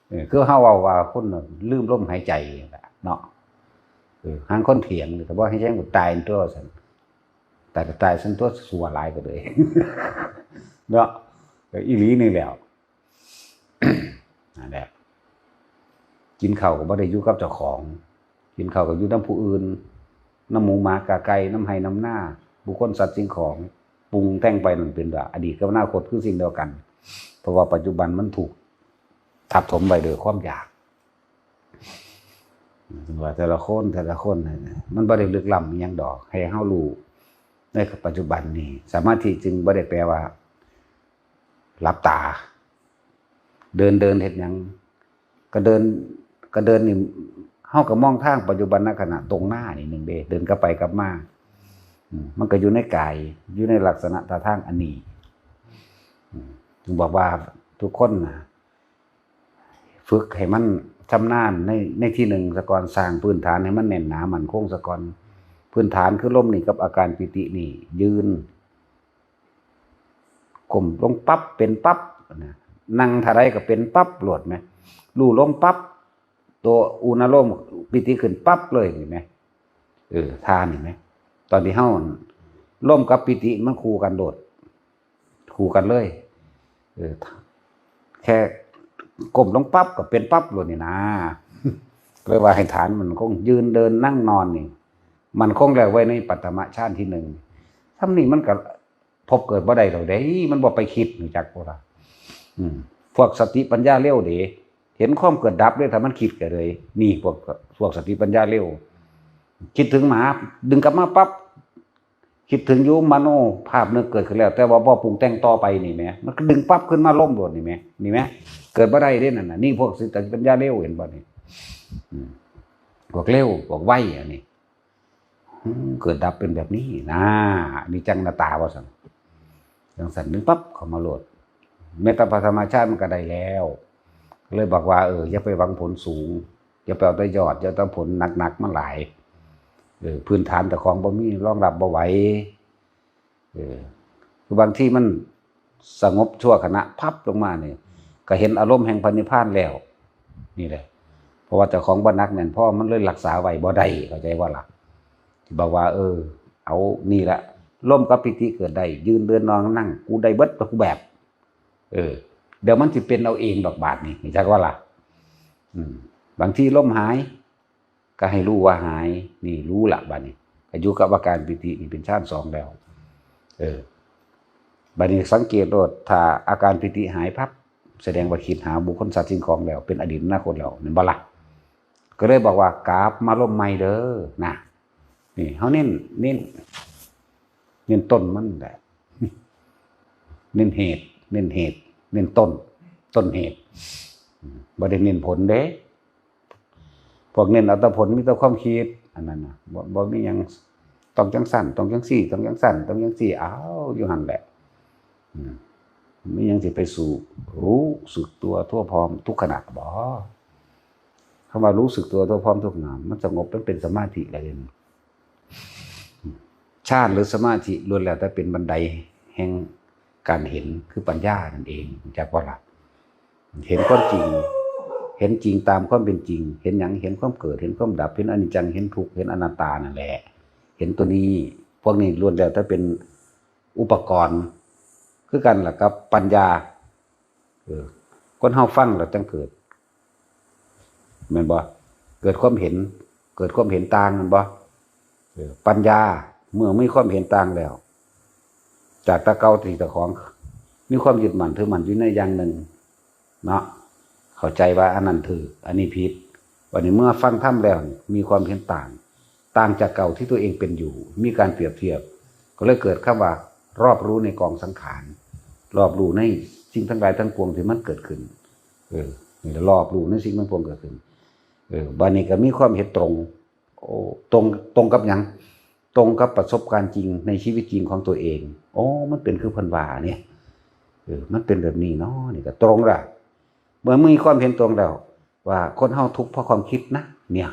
เออ คือเฮาเว้าว่าคนน่ะลืมลมหายใจนั่นล่ะเนาะ เออ ห่างคนเถียง แต่บ่ให้แจ้งกูตายตัวซั่น ตายก็ตายซั่นตัว ซั่วหลายก็เลย เนาะ ก็อีหลีนี่แหล้ว นั่นแหละ กินข้าวก็บ่ได้อยู่กับเจ้าของ กินข้าวก็อยู่นำผู้อื่น นำหมูหมากาไก่ นำไร่นำนา บุคคลสัตว์สิ่งของ ปรุงแต่งไปนั่นเป็นว่าอดีตกับอนาคตคือสิ่งเดียวกัน เพราะว่าปัจจุบันมันถูกทับถมไปโดยความอยาก ว่าแต่ละคนแต่ละคนน่ะ มันบ่ได้ลึกล้ำอิหยังดอก ให้เฮารู้ในปัจจุบันนี่ สมาธิจึงบ่ได้แปลว่า หลับตา เดินเดินเฮ็ดหยัง ก็เดิน ก็เดินนี่ เฮาก็มองทางปัจจุบันขณะตรงหน้านี่หนึ่งเด้ เดินกลับไปกลับมา อืม มันก็อยู่ในกาย อยู่ในลักษณะท่าทางอันนี้ อืม จึงบอกว่าทุกคนน่ะ ฝึกให้มันชำนาญใน ในที่หนึ่งซะก่อน สร้างพื้นฐานให้มันแน่นหนามั่นคงซะก่อน พื้นฐานคือลมนี่กับอาการปีตินี่ ยืน ก้มลงปั๊บเป็นปั๊บนะ นั่งเท่าใดก็เป็นปั๊บโลดแหม รู้ลมปั๊บ ตัวอุณาโลมปีติขึ้นปั๊บเลย เห็นไหม เออ ท่านี่แหม ตอนที่เฮา ลมกับปีติมันคู่กันโลด คู่กันเลย เออ แค่ก้มลงปั๊บก็เป็นปั๊บโลดนี่นะ เลยว่าให้ฐานมันคง ยืนเดินนั่งนอนนี่ มันคงแล้วไว้ในปัตตมฌานที่หนึ่ง ทำนี่มันก็พบเกิดบ่ได้ดอกเด้ มันบ่ไปคิด รู้จักบ่ล่ะ อืม พวกสติปัญญาเร็วเด้ เห็นความเกิดดับเลย ถ้ามันคิดก็เลย นี่พวก พวกสติปัญญาเร็ว คิดถึงหมา ดึงกลับมาปั๊บ คิดถึงอยู่ มโนภาพนึกเกิดขึ้นแล้ว แต่ว่าบ่ปรุงแต่งต่อไปนี่แหม มันก็ดึงปั๊บขึ้นมาลมโลดนี่แหม นี่แหม เกิดบ่ได้เด้นั่นน่ะ นี่พวกสติปัญญาเร็ว เห็นบ่นี่ อืม พวกเร็ว พวกไว อันนี้ อืม เกิดดับเป็นแบบนี้นะ อนิจจังอนัตตา ว่าซั่น จังซั่น ดึงปั๊บเข้ามาโลด แม้แต่ปฐมฌานมันก็ได้แล้ว ก็เลยบอกว่า เออ อย่าไปหวังผลสูง อย่าไปเอาแต่ยอด อย่าเอาแต่ผลหนักๆ มาหลาย เออ พื้นฐานเจ้าของบ่มี รองรับบ่ไหว เออ คือบางทีมันสงบชั่วขณะ พับลงมานี่ ก็เห็นอารมณ์แห่งพระนิพพานแล้ว นี่แหละ เพราะว่าเจ้าของบ่หนักแน่นพอ มันเลยรักษาไว้บ่ได้ เข้าใจบ่ล่ะ บอกว่า เออ เอานี่ละ ลมกับปีติเกิดได้ ยืนเดินนอนนั่ง กูได้เบิดทุกแบบ เออ เดี๋ยวมันสิเป็นเอาเองดอกบาดนี่ รู้จักบ่ล่ะ อืม บางทีลมหาย ก็ให้รู้ว่าหาย นี่รู้ละบัดนี้ ก็อยู่กับอาการปีตินี่เป็นฌานสองแล้ว เออ บัดนี้สังเกตโลด ถ้าอาการปีติหายปั๊บ แสดงว่าคิดหาบุคคลสัตว์สิ่งของแล้ว เป็นอดีตอนาคตแล้ว แม่นบ่ล่ะ ก็เลยบอกว่ากลับมาลมใหม่เด้อ นะ นี่ เฮาเน้น เน้น เน้นต้นมันแหละ เน้นเหตุ เน้นเหตุ เน้นต้น ต้นเหตุ อืม บ่ได้เน้นผลเด้ พวกเน้นเอาแต่ผล มีแต่ความคิด อันนั้นน่ะ บ่ บ่มีหยัง ต้องจังซั่น ต้องจังซี่ ต้องจังซั่น ต้องจังซี่ อ้าว อยู่หั่นแหละ อืม มีหยังสิไปสู้ รู้สึกตัวทั่วพร้อมทุกขณะบ่ คำว่ารู้สึกตัวทั่วพร้อมทุกขณะ มันสงบ มันเป็นสมาธิแล้วเด้ ฌานหรือสมาธิล้วนแล้วแต่เป็นบันไดแห่งการเห็น คือปัญญานั่นเอง รู้จักบ่ล่ะ เห็นความจริง เห็นจริงตามความเป็นจริง เห็นหยัง เห็นความเกิด เห็นความดับ เห็นอนิจจัง เห็นทุกข์ เห็นอนัตตานั่นแหละ เห็นตัวนี้ พวกนี้ล้วนแล้วแต่เป็นอุปกรณ์ คือกันล่ะกับปัญญา เออ คนเฮาฟังแล้วจังเกิด แม่นบ่ เกิดความเห็น เกิดความเห็นต่าง แม่นบ่ เออ ปัญญา เมื่อมีความเห็นต่างแล้ว จากแต่เก่าที่เจ้าของมีความยึดมั่นถือมั่นอยู่ในอย่างหนึ่งเนาะ เข้าใจว่าอันนั้นถูก อันนี้ผิด บัดนี้เมื่อฟังธรรมแล้วนี่ มีความเห็นต่าง ต่างจากเก่าที่ตัวเองเป็นอยู่ มีการเปรียบเทียบ ก็เลยเกิดคำว่า รอบรู้ในกองสังขาร รอบรู้ในสิ่งทั้งหลายทั้งปวงที่มันเกิดขึ้น เออ นี่แหละ รอบรู้ในสิ่งทั้งปวงเกิดขึ้น เออ บัดนี้ก็มีความเห็นตรง โอ้ ตรง ตรงกับหยัง ตรงกับประสบการณ์จริงในชีวิตจริงของตัวเอง โอ้ มันเป็นคือเพิ่นว่าเนี่ย เออ มันเป็นแบบนี้เนาะ นี่ก็ตรงละ เมื่อมีความเห็นตรงแล้ว ว่าคนเฮาทุกข์เพราะความคิดนะ เนี่ย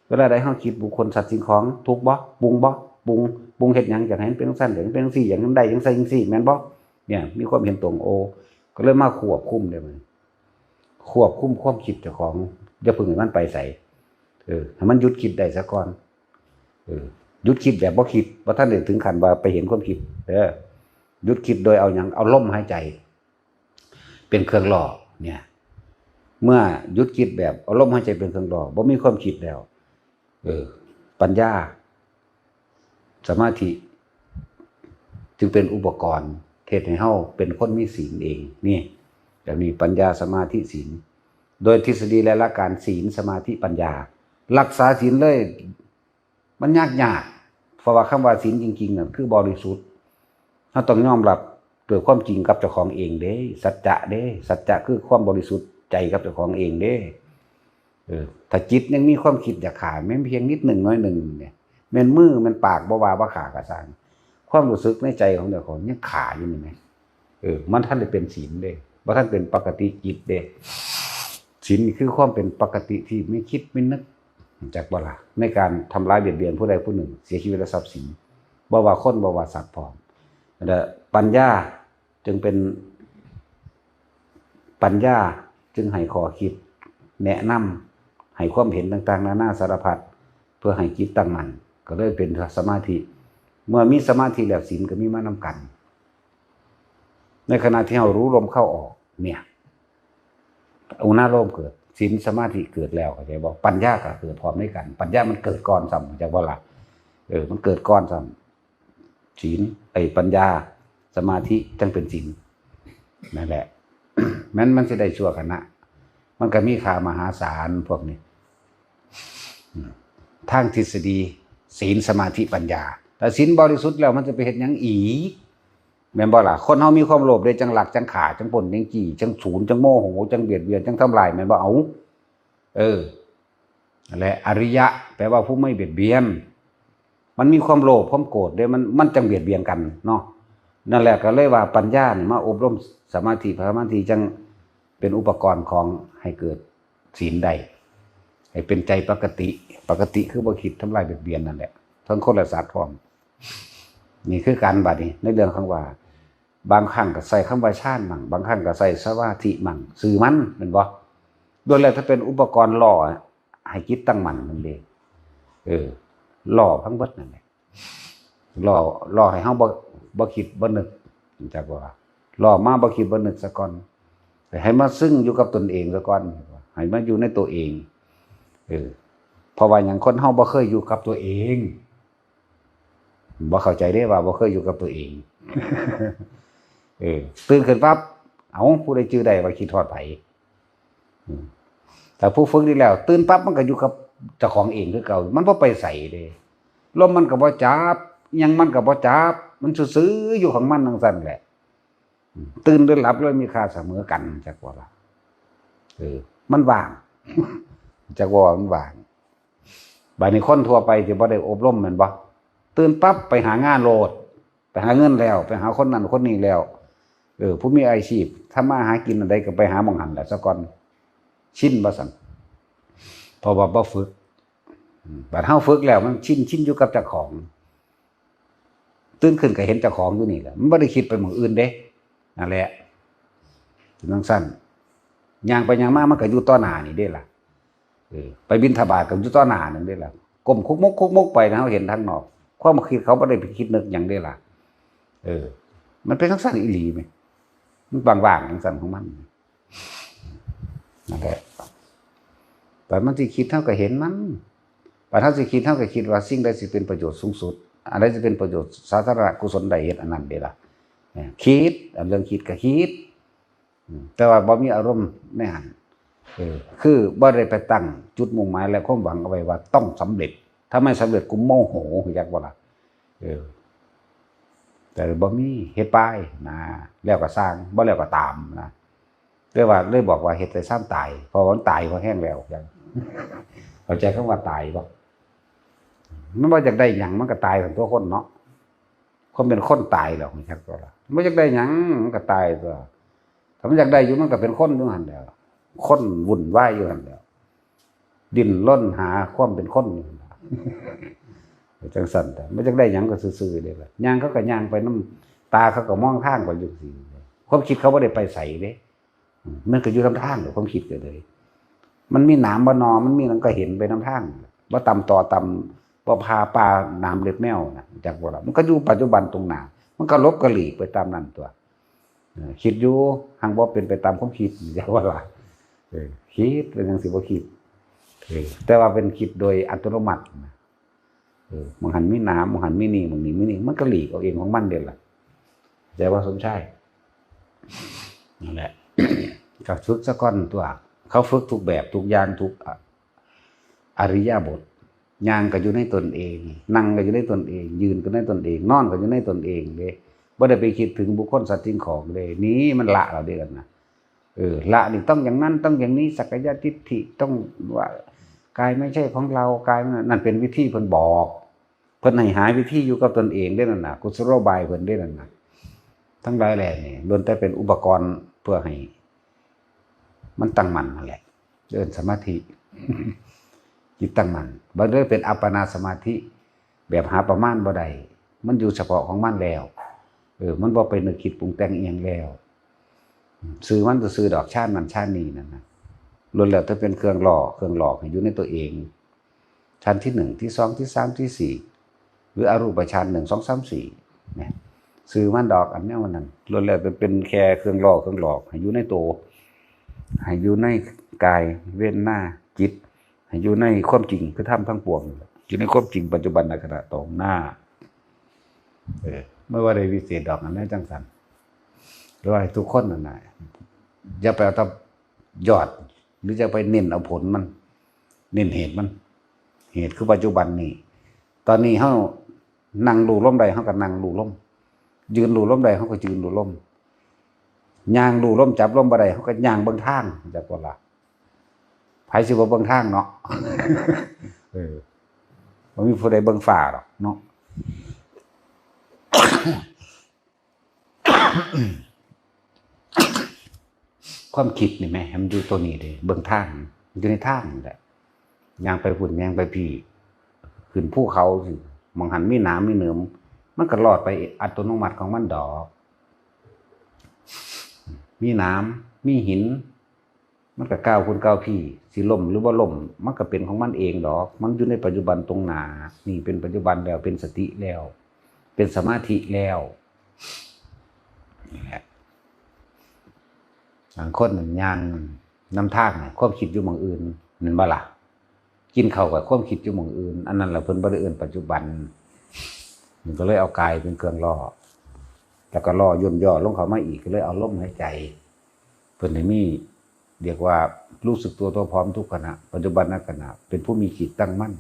เวลาใดเฮาคิดบุคคลสัตว์สิ่งของ ทุกข์บ่ ปรุงบ่ ปรุง ปรุงเฮ็ดหยัง อยากให้มันเป็นจังซั่น อยากให้มันเป็นจังซี่ อยากให้มันได้จังซั่นจังซี่ แม่นบ่ เนี่ย มีความเห็นตรง โอ้ ก็เลยมาควบคุมเด้ ควบคุมความคิดเจ้าของ อย่าเพิ่งให้มันไปไส เออ ให้มันหยุดคิดได้ซะก่อน เออ หยุดคิดแบบบ่คิด บ่ทันได้ถึงขั้นว่าไปเห็นความคิด เออ หยุดคิดโดยเอาหยัง เอาลมหายใจ เป็นเครื่องหล่อ เนี่ย เมื่อหยุดคิดแบบเอาลมหายใจเป็นเครื่องหล่อ บ่มีความคิดแล้ว เออ ปัญญา สมาธิ จึงเป็นอุปกรณ์เฮ็ดให้เฮาเป็นคนมีศีลเอง นี่ แบบนี้ ปัญญา สมาธิ ศีล โดยทฤษฎีและหลักการ ศีล สมาธิ ปัญญา รักษาศีลเลย มันยากยาก เพราะว่าคำว่าศีลจริงๆน่ะคือบริสุทธิ์ เราต้องยอมรับด้วยความจริงกับเจ้าของเองเด้ สัจจะเด้ สัจจะคือความบริสุทธิ์ใจกับเจ้าของเองเด้ เออ ถ้าจิตยังมีความคิดอยากฆ่า แม้เพียงนิดหนึ่งน้อยหนึ่งเนี่ย แม่นมือแม่นปากบ่ว่าบ่ฆ่าก็ซ่าง ความรู้สึกในใจของเจ้าของยังฆ่าอยู่นี่แหม เออ มันทันได้เป็นศีลเด้ บ่ทันเป็นปกติจิตเด้ ศีลนี่คือความเป็นปกติที่ไม่คิดไม่นึก จักบ่ล่ะ ในการทำร้ายเบียดเบียนผู้ใดผู้หนึ่ง เสียชีวิตและทรัพย์สิน บ่ว่าคน บ่ว่าสัตว์พร้อม และปัญญาจึงเป็น ปัญญาจึงให้ข้อคิด แนะนำ ให้ความเห็นต่างๆ นานาสารพัด เพื่อให้จิตตั้งมั่น ก็เลยเป็นสมาธิ เมื่อมีสมาธิแล้วศีลก็มีมานำกัน ในขณะที่เรารู้ลมเข้าออก เนี่ย อุณาโลมเกิด ศีลสมาธิเกิดแล้ว เข้าใจบ่ ปัญญาก็เกิดพร้อมด้วยกัน ปัญญามันเกิดก่อนซ้ำ เข้าใจบ่ล่ะ เออ มันเกิดก่อนซ้ำ ศีล ไอ้ปัญญา สมาธิจังเป็นศีล นั่นแหละ มัน มันสิได้ชั่วขณะ มันก็มีค่ามหาศาลพวกนี้ อืม ทางทฤษฎี ศีล สมาธิ ปัญญา แต่ศีลบริสุทธิ์แล้วมันจะไปเฮ็ดหยังอีก แม่นบ่ล่ะ คนเฮามีความโลภเด้ จังลัก จังฆ่า จังปล้น จังจี้ จังสูน จังโมโห จังเบียดเบียน จังทำลาย แม่นบ่ เอา เออ นั่นแหละ อริยะ แปลว่าผู้ไม่เบียดเบียน มันมีความโลภ ความโกรธเด้ มัน มันจังเบียดเบียนกันเนาะ นั่นแหละ ก็เลยว่าปัญญานี่มาอบรมสมาธิ สมาธิจังเป็นอุปกรณ์ของให้เกิดศีลได้ ให้เป็นใจปกติ ปกติคือบ่คิดทำลายเบียดเบียนนั่นแหละ ทั้งคนและสัตว์พร้อม นี่คือการบัดนี้ ในเรื่องของว่า บางครั้งก็ใส่คำว่าฌานมั่ง บางครั้งก็ใส่สมาธิมั่ง ซื่อมัน แม่นบ่ โดยแล้วถ้าเป็นอุปกรณ์หล่อให้จิตตั้งมั่นนั่นเอง เออ หล่อทั้งเบิดนั่นแหละ หล่อ หล่อให้เฮาบ่ บ่คิดบ่นึก จักว่า หล่อมาบ่คิดบ่นึกซะก่อน แต่ให้มาซึ่งอยู่กับตนเองซะก่อน ให้มาอยู่ในตัวเอง เออ เพราะว่าหยัง คนเฮาบ่เคยอยู่กับตัวเอง บ่เข้าใจเด้ว่าบ่เคยอยู่กับตัวเอง เออ ตื่นขึ้นปั๊บ เอ้า ผู้ใดจื่อได้ว่าคิดฮอดไผ อืม แต่ผู้ฝึกนี่แล้ว ตื่นปั๊บมันก็อยู่กับเจ้าของเองคือเก่า มันบ่ไปไสเด้ ลมมันก็บ่จับ หยังมันก็บ่จับ มันซื่อๆอยู่ของมันจั่งซั้นแหละ อืม ตื่นหรือหลับเลยมีค่าเสมอกัน จักว่าล่ะ เออ มันว่าง จักว่ามันว่าง บัดนี้คนทั่วไปที่บ่ได้อบรมแม่นบ่ ตื่นปั๊บไปหางานโลด ไปหาเงินแล้ว ไปหาคนนั้นคนนี้แล้ว เออ ผู้มีอาชีพทำมาหากินอันใดก็ไปหาหม่องหั้นแหละซะก่อน ชินบ่ซั่น เพราะว่าบ่ฝึก อืม บัดเฮาฝึกแล้วมันชิน ชินอยู่กับเจ้าของ ตื่นขึ้นก็เห็นเจ้าของอยู่นี่แหละ มันบ่ได้คิดไปหม่องอื่นเด้ นั่นแหละ จั่งซั้น ย่างไปย่างมามันก็อยู่ต่อหน้านี่เด้ล่ะ เออ ไปบิณฑบาตก็อยู่ต่อหน้านึงเด้ล่ะ ก้มคุกมกคุกมกไปนะ เฮาเห็นทางนอก ความคิดเขาบ่ได้ไปคิดนึกหยังเด้ล่ะ เออ มันเป็นจั่งซั้นอีหลีแหม มันว่างๆจั่งซั้นของมัน นั่นแหละ บัดมันสิคิดเฮาก็เห็นมัน บัดเฮาสิคิดเฮาก็คิดว่าสิ่งใดสิเป็นประโยชน์สูงสุด อันใดสิเป็นประโยชน์สาธารณะกุศลใดเฮ็ดอันนั้นเด้ล่ะ เนี่ย คิด อันเรื่องคิดก็คิด อืม แต่ว่าบ่มีอารมณ์ในหั้น เออ คือบ่ได้ไปตั้งจุดมุ่งหมายและความหวังเอาไว้ว่าต้องสำเร็จ ถ้าไม่สำเร็จกูโมโห จักบ่ล่ะ เออ แต่บ่มี เฮ็ดไปนะ แล้วก็ซ่าง บ่แล้วก็ตามนะ แต่ว่าเลยบอกว่าเฮ็ดแต่ซ่ามตาย เพราะว่ามันตายพอแฮงแล้ว จัง เข้าใจคำว่าตายบ่ มันบ่อยากได้หยังมันก็ตายกันตัวคนเนาะ คนเป็นคนตายแล้ว จักตัวละ มันบ่อยากได้หยังมันก็ตายตัว ถ้ามันอยากได้อยู่มันก็เป็นคนอยู่หั่นแหล้ว คนวุ่นวายอยู่หั่นแหล้ว ดิ้นรนหาความเป็นคนอยู่หั่นแหล้ว จั่งซั้น แต่มันอยากได้หยังก็ซื่อๆเด้ล่ะ ย่างเขาก็ย่างไปนำ ตาเขาก็มองทางไปจั่งซี้ ความคิดเขาบ่ได้ไปไสเด้ อืม มันก็อยู่นำทางเด้ ความคิดก็เลย มันมีหนามบ่หน่อ มันมีหยังก็เห็นไปนำทาง บ่ตำตอตำ บ่ผ่าป่าหนามเล็บแมวนะ จักบ่ล่ะ มันก็อยู่ปัจจุบันตรงหน้า มันก็หลบก็หลีกไปตามนั้นตัว เออ คิดอยู่ หังบ่เป็นไปตามความคิด จักว่าล่ะ เออ คิดเป็นจั่งซี้บ่คิด เออ แต่ว่าเป็นคิดโดยอัตโนมัตินะ เออ บางหั้นมีหนาม บางหั้นมีนี่ บางนี่มีนี่ มันก็หลีกเอาเองของมันเด้ล่ะ แต่ว่าสมชายนั่นแหละ ก็ฝึกซะก่อนตัว เขาฝึกทุกแบบทุกอย่างทุกอะ อริยบท ย่างก็อยู่ในตนเอง นั่งก็อยู่ในตนเอง ยืนก็ในตนเอง นอนก็อยู่ในตนเองเด้ บ่ได้ไปคิดถึงบุคคลสัตว์สิ่งของเลย นี่มันละเราเด้กันนะ เออ ละนี่ต้องอย่างนั้น ต้องอย่างนี้ สักกายทิฏฐิ ต้องว่ากายไม่ใช่ของเรา กายมันนั่นเป็นวิธีเพิ่นบอก เพิ่นให้หาวิธีอยู่กับตนเองเด้นั่นน่ะ กุศโลบายเพิ่นเด้นั่นน่ะ ทั้งหลายแหล่นี่ล้วนแต่เป็นอุปกรณ์เพื่อให้ มันตั้งมั่นนั่นแหละ เอิ้นสมาธิ จิตตั้งมั่น บ่ได้เป็นอัปปนาสมาธิ แบบหาประมาณบ่ได้ มันอยู่เฉพาะของมันแล้ว เออ มันบ่ไปนึกคิดปรุงแต่งอีหยังแล้ว ซื่อมันซื่อดอก ฌานนั่นฌานนี่นั่นน่ะ ล้วนแล้วแต่เป็นเครื่องล่อ เครื่องหลอกให้อยู่ในตัวเอง ฌานที่หนึ่ง ที่สอง ที่สาม ที่สี่ หรืออรูปฌาน หนึ่ง สอง สาม สี่ เนี่ย ซื่อมันดอก อันเนี้ยมันนั่น ล้วนแล้วแต่เป็นแค่เครื่องล่อ เครื่องหลอก ให้อยู่ในตัว ให้อยู่ในกาย เวทนา จิต ให้อยู่ในความจริง คือธรรมทั้งปวง อยู่ในความจริงปัจจุบันในขณะตรงหน้า เออ ไม่ว่าใดวิเศษดอก อันนั้นจังสัน หรือว่าให้ทุกคนนั่นน่ะ อย่าไปเอาแต่ยอด หรือจะไปเน้นเอาผลมัน เน้นเหตุมัน เหตุคือปัจจุบันนี่ ตอนนี้เฮานั่งรู้ลมได้ เฮาก็นั่งรู้ลม ยืนรู้ลมได้ เฮาก็ยืนรู้ลม ย่างรู้ลม จับลมบ่ได้ เฮาก็ย่างเบิ่งทาง จักว่าล่ะ ไผสิบ่เบิ่งทางเนาะ เออ บ่มีผู้ใดเบิ่งฟ้าดอกเนาะ ความคิดนี่แหม ให้มันอยู่ตัวนี้เด้ เบิ่งทาง อยู่ในทางนี่แหละ ย่างไปพุ้น ย่างไปพี้ ขึ้นภูเขาสิ หม่องหั้นมีหนามมีเหนิม มันก็ลอดไปอัตโนมัติของมันดอก มีหนาม มีหิน มันก็ก้าวพุ้นก้าวพี้ สิล้มหรือบ่ล้ม มันก็เป็นของมันเองดอก มันอยู่ในปัจจุบันตรงหน้า นี่เป็นปัจจุบันแล้ว เป็นสติแล้ว เป็นสมาธิแล้ว นี่แหละ บางคนนั่นย่างนำทางน่ะ ความคิดอยู่หม่องอื่น แม่นบ่ล่ะ? กินข้าวกับความคิดอยู่หม่องอื่น อันนั้นล่ะเพิ่นบ่ได้เอิ้นปัจจุบัน มันก็เลยเอากายเป็นเครื่องล่อ แล้วก็ล่อย่นย่อลงเข้ามาอีก ก็เลยเอาลมหายใจ เพิ่นให้มี เรียกว่ารู้สึกตัวทั่วพร้อมทุกขณะ ปัจจุบันขณะ เป็นผู้มีจิตตั้งมั่น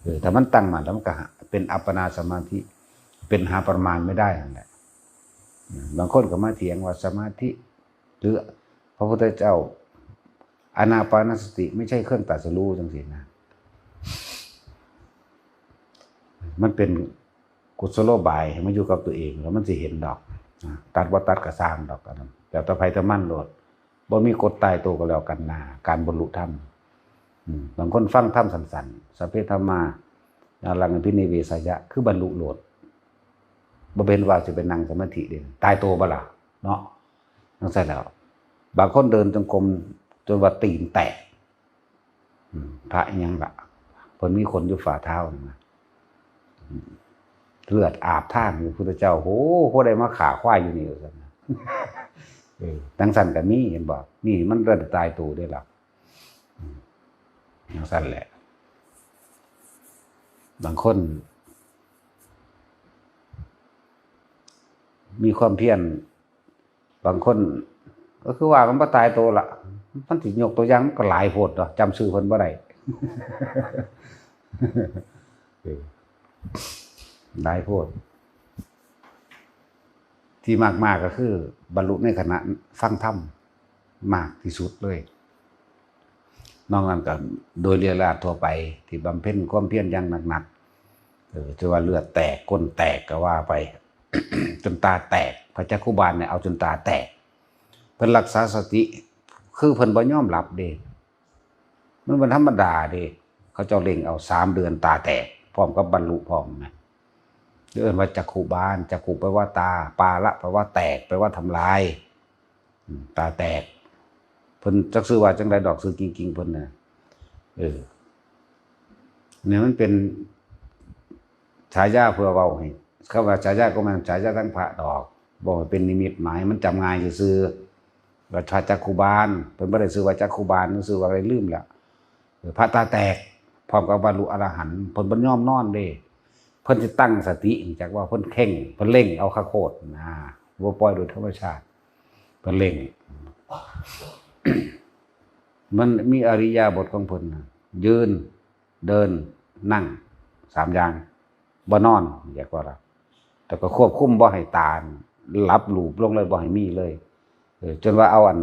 เออ ถ้ามันตั้งมั่นแล้วมันก็หา เป็นอัปปนาสมาธิ เป็นหาประมาณไม่ได้นั่นแหละ บางคนก็มาเถียงว่าสมาธิ หรือพระพุทธเจ้า อานาปานสติไม่ใช่เครื่องตรัสรู้จังซี่นะ มันเป็นกุศโลบายให้มันอยู่กับตัวเอง แล้วมันสิเห็นดอกนะ ตัดบ่ตัดก็ซ่างดอก อันนั้นแล้วแต่ไผแต่มันโลด บ่มีกฎตายตัวก็แล้วกันนะ การบรรลุธรรม อืม บางคนฟังธรรมสั้นๆ สัพเพธัมมา นารังอภินิเวสยะ คือบรรลุโลด บ่เป็นว่าสิไปนั่งสมาธิเด้ ตายตัวบ่ล่ะ เนาะ จังซั่นแล้ว บางคนเดินจงกรมจนว่าตีนแตก อืม พระอิหยังล่ะ เพิ่นมีขนอยู่ฝ่าเท้านั่นนะ อืม เลือดอาบทางอยู่ พุทธเจ้า โห ผู้ใดมาฆ่าควายอยู่นี่ ว่าซั่นนะ เออ จังซั่นก็มี เห็นบ่ นี่มันเลือดตายตัวเด้ล่ะ อืม จังซั่นแหละ บางคน มีความเพียร บางคนก็คือว่ามันบ่ตายตัวละ มันสิยกตัวอย่างมันก็หลายโพดเนาะ จำชื่อเพิ่นบ่ได้ เออ หลายโพด ที่มากๆก็คือบรรลุในขณะฟังธรรมมากที่สุดเลย นอกนั้นก็โดยเรียราษฎร์ทั่วไปที่บำเพ็ญความเพียรอย่างหนักๆ เออ จะว่าเลือดแตก ก้นแตกก็ว่าไป จนตาแตก พระจักขุบาลเนี่ยเอาจนตาแตก เพิ่นรักษาสติ คือเพิ่นบ่ยอมหลับเด้ มันบ่ธรรมดาเด้ เขาเจ้าเร่งเอาสามเดือนตาแตก พร้อมกับบรรลุพร้อมนะ เอิ้นว่าจักขุบาล จักขุแปลว่าตา ปาละแปลว่าแตก แปลว่าทำลาย อืม ตาแตก เพิ่นจักชื่อว่าจังใดดอก ชื่อจริงๆเพิ่นน่ะ เออ เนี่ยมันเป็นฉายาเพื่อเว้าให้ คำว่าฉายาก็แม่นฉายาทั้งพระดอก บอกว่าเป็นนิมิตหมาย มันจำง่ายซื่อๆ ว่าพระจักขุบาล เพิ่นบ่ได้ชื่อว่าจักขุบาล ชื่อว่าอะไรลืมแล้ว เออ พระตาแตก พร้อมกับบรรลุอรหันต์ เพิ่นบ่ยอมนอนเด้ เพิ่นสิตั้งสติ จักว่าเพิ่นเข่ง เพิ่นเร่งเอาคักโคตรนะ บ่ปล่อยโดยธรรมชาติ เพิ่นเร่ง มันมีอิริยาบถของเพิ่นน่ะ ยืน เดิน นั่ง สามอย่าง บ่นอน เรียกว่าละ แต่ก็ควบคุมบ่ให้ตาหลับหลูบลงเลย บ่ให้มีเลย เออ จนว่าเอาอัน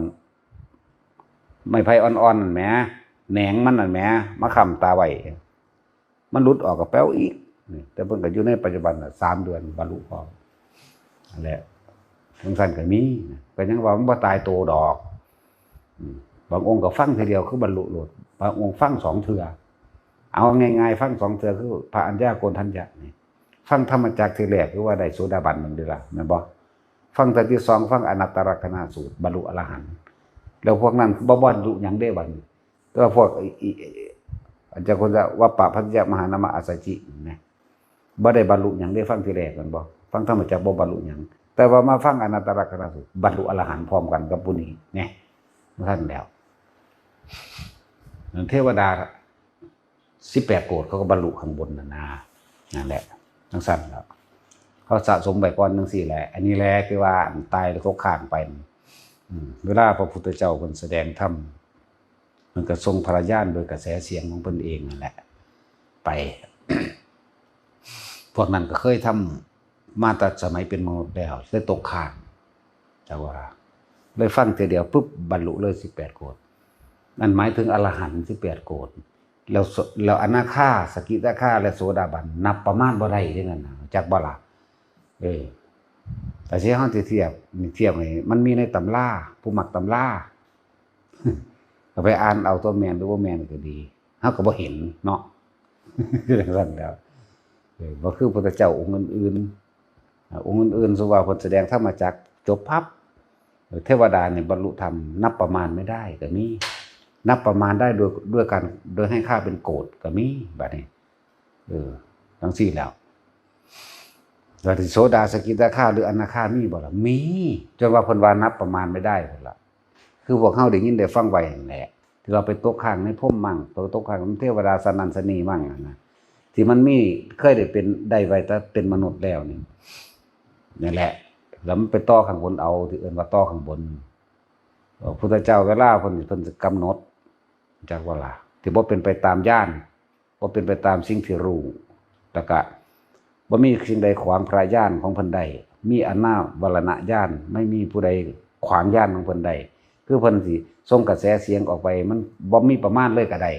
ไม้ไผ่อ่อนๆนั่นแหม แหนงมันนั่นแหม มาค้ำตาไว้ มันหลุดออกก็แป๊วอีก นี่ แต่เพิ่นก็อยู่ในปัจจุบันน่ะ สามเดือนบรรลุพร้อม นั่นแหละ จั่งซั้นก็มีนะ ก็ยังว่ามันบ่ตายโตดอก อืม บางองค์ก็ฟังเทื่อเดียวคือบรรลุโลด บางองค์ฟังสองเทื่อ เอาง่ายๆ ฟังสองเทื่อคือพระอัญญาโกณฑัญญะนี่ ฟังธรรมจักรเทื่อแรกคือว่าได้โสดาบันหนึ่งเด้อล่ะ แม่นบ่ ฟังเทื่อที่สอง ฟังอนัตตลักษณสูตร บรรลุอรหันต์ แล้วพวกนั้นบ่บรรลุหยังเด้บัดนี้ แต่ว่าพวกอี อี อาจารย์คนจะว่าปะพัทยมหานามะอัสสจินะ บ่ได้บรรลุหยังเด้ ฟังเทื่อแรกแม่นบ่ ฟังธรรมจักรบ่บรรลุหยัง แต่ว่ามาฟังอนัตตลักษณสูตร บรรลุอรหันต์พร้อมกันกับผู้นี้ แหน่ ท่านแล้ว เทวดา สิบแปดโกฏเขาก็บรรลุข้างบนน่ะนะ นั่นแหละ จั่งซั้นแล้ว เขาสะสมไว้ก่อนจั่งซี้แหละ อันนี้แหละคือว่าตายแล้วตกค้างไป อืม เวลาพระพุทธเจ้าเพิ่นแสดงธรรม เพิ่นก็ส่งพระญาณโดยกระแสเสียงของเพิ่นเองนั่นแหละ ไป พวกนั้นก็เคยทำมาแต่สมัยเป็นมนุษย์แล้ว แต่ตกค้าง จักว่า เลยฟังเทื่อเดียวปุ๊บ บรรลุเลยสิบแปดโกฏ นั่นหมายถึงอรหันต์สิบแปดโกฏ แล้วส- แล้วอนาคา สกิทาคา และโสดาบัน นับประมาณบ่ได้เด้นั่นน่ะ จักบ่ล่ะ เออ แต่สิเฮาสิเทียบ นี่เทียบให้มันมีในตำรา ผู้มักตำรา ก็ไปอ่านเอา ตัวแม่นหรือบ่แม่นก็ดี เฮาก็บ่เห็นเนาะ จั่งซั้นแล้ว เออ บ่คือพุทธเจ้าองค์อื่นๆ อ่า องค์อื่นๆ สมมุติว่าเพิ่นแสดงธรรมจักรจบปั๊บ เทวดานี่บรรลุธรรมนับประมาณไม่ได้ก็มี นับประมาณได้โดย ด้วยการ โดยให้ค่าเป็นโกฏก็มี บัดนี้ เออ จั่งซี้แล้ว แล้วที่โสดา สกิทาคา หรืออนาคามีบ่ล่ะ มี จนว่าเพิ่นว่านับประมาณไม่ได้พุ้นล่ะ คือพวกเฮาได้ยินได้ฟังไว้นั่นแหละ ที่ว่าไปตกค้างในพรหมมั่ง ไปตกค้างในเทวดาสันนันสนีมั่งอะนะ ที่มันมี เคยได้เป็น ได้ไว้แต่เป็นมนุษย์แล้วนี่ นั่นแหละ แล้วมันไปต่อข้างบนเอา ที่เอิ้นว่าต่อข้างบน เอ่อ พุทธเจ้าเวลาเพิ่น เพิ่นสิกำหนด จักว่าล่ะ ที่บ่เป็นไปตามญาณ บ่เป็นไปตามสิ่งที่รู้ แล้วก็บ่มีสิ่งใดขวางพระญาณของเพิ่นได้ มีอนาวรณญาณ ไม่มีผู้ใดขวางญาณของเพิ่นได้ คือเพิ่นสิส่งกระแสเสียงออกไป มันบ่มีประมาณเลยก็ได้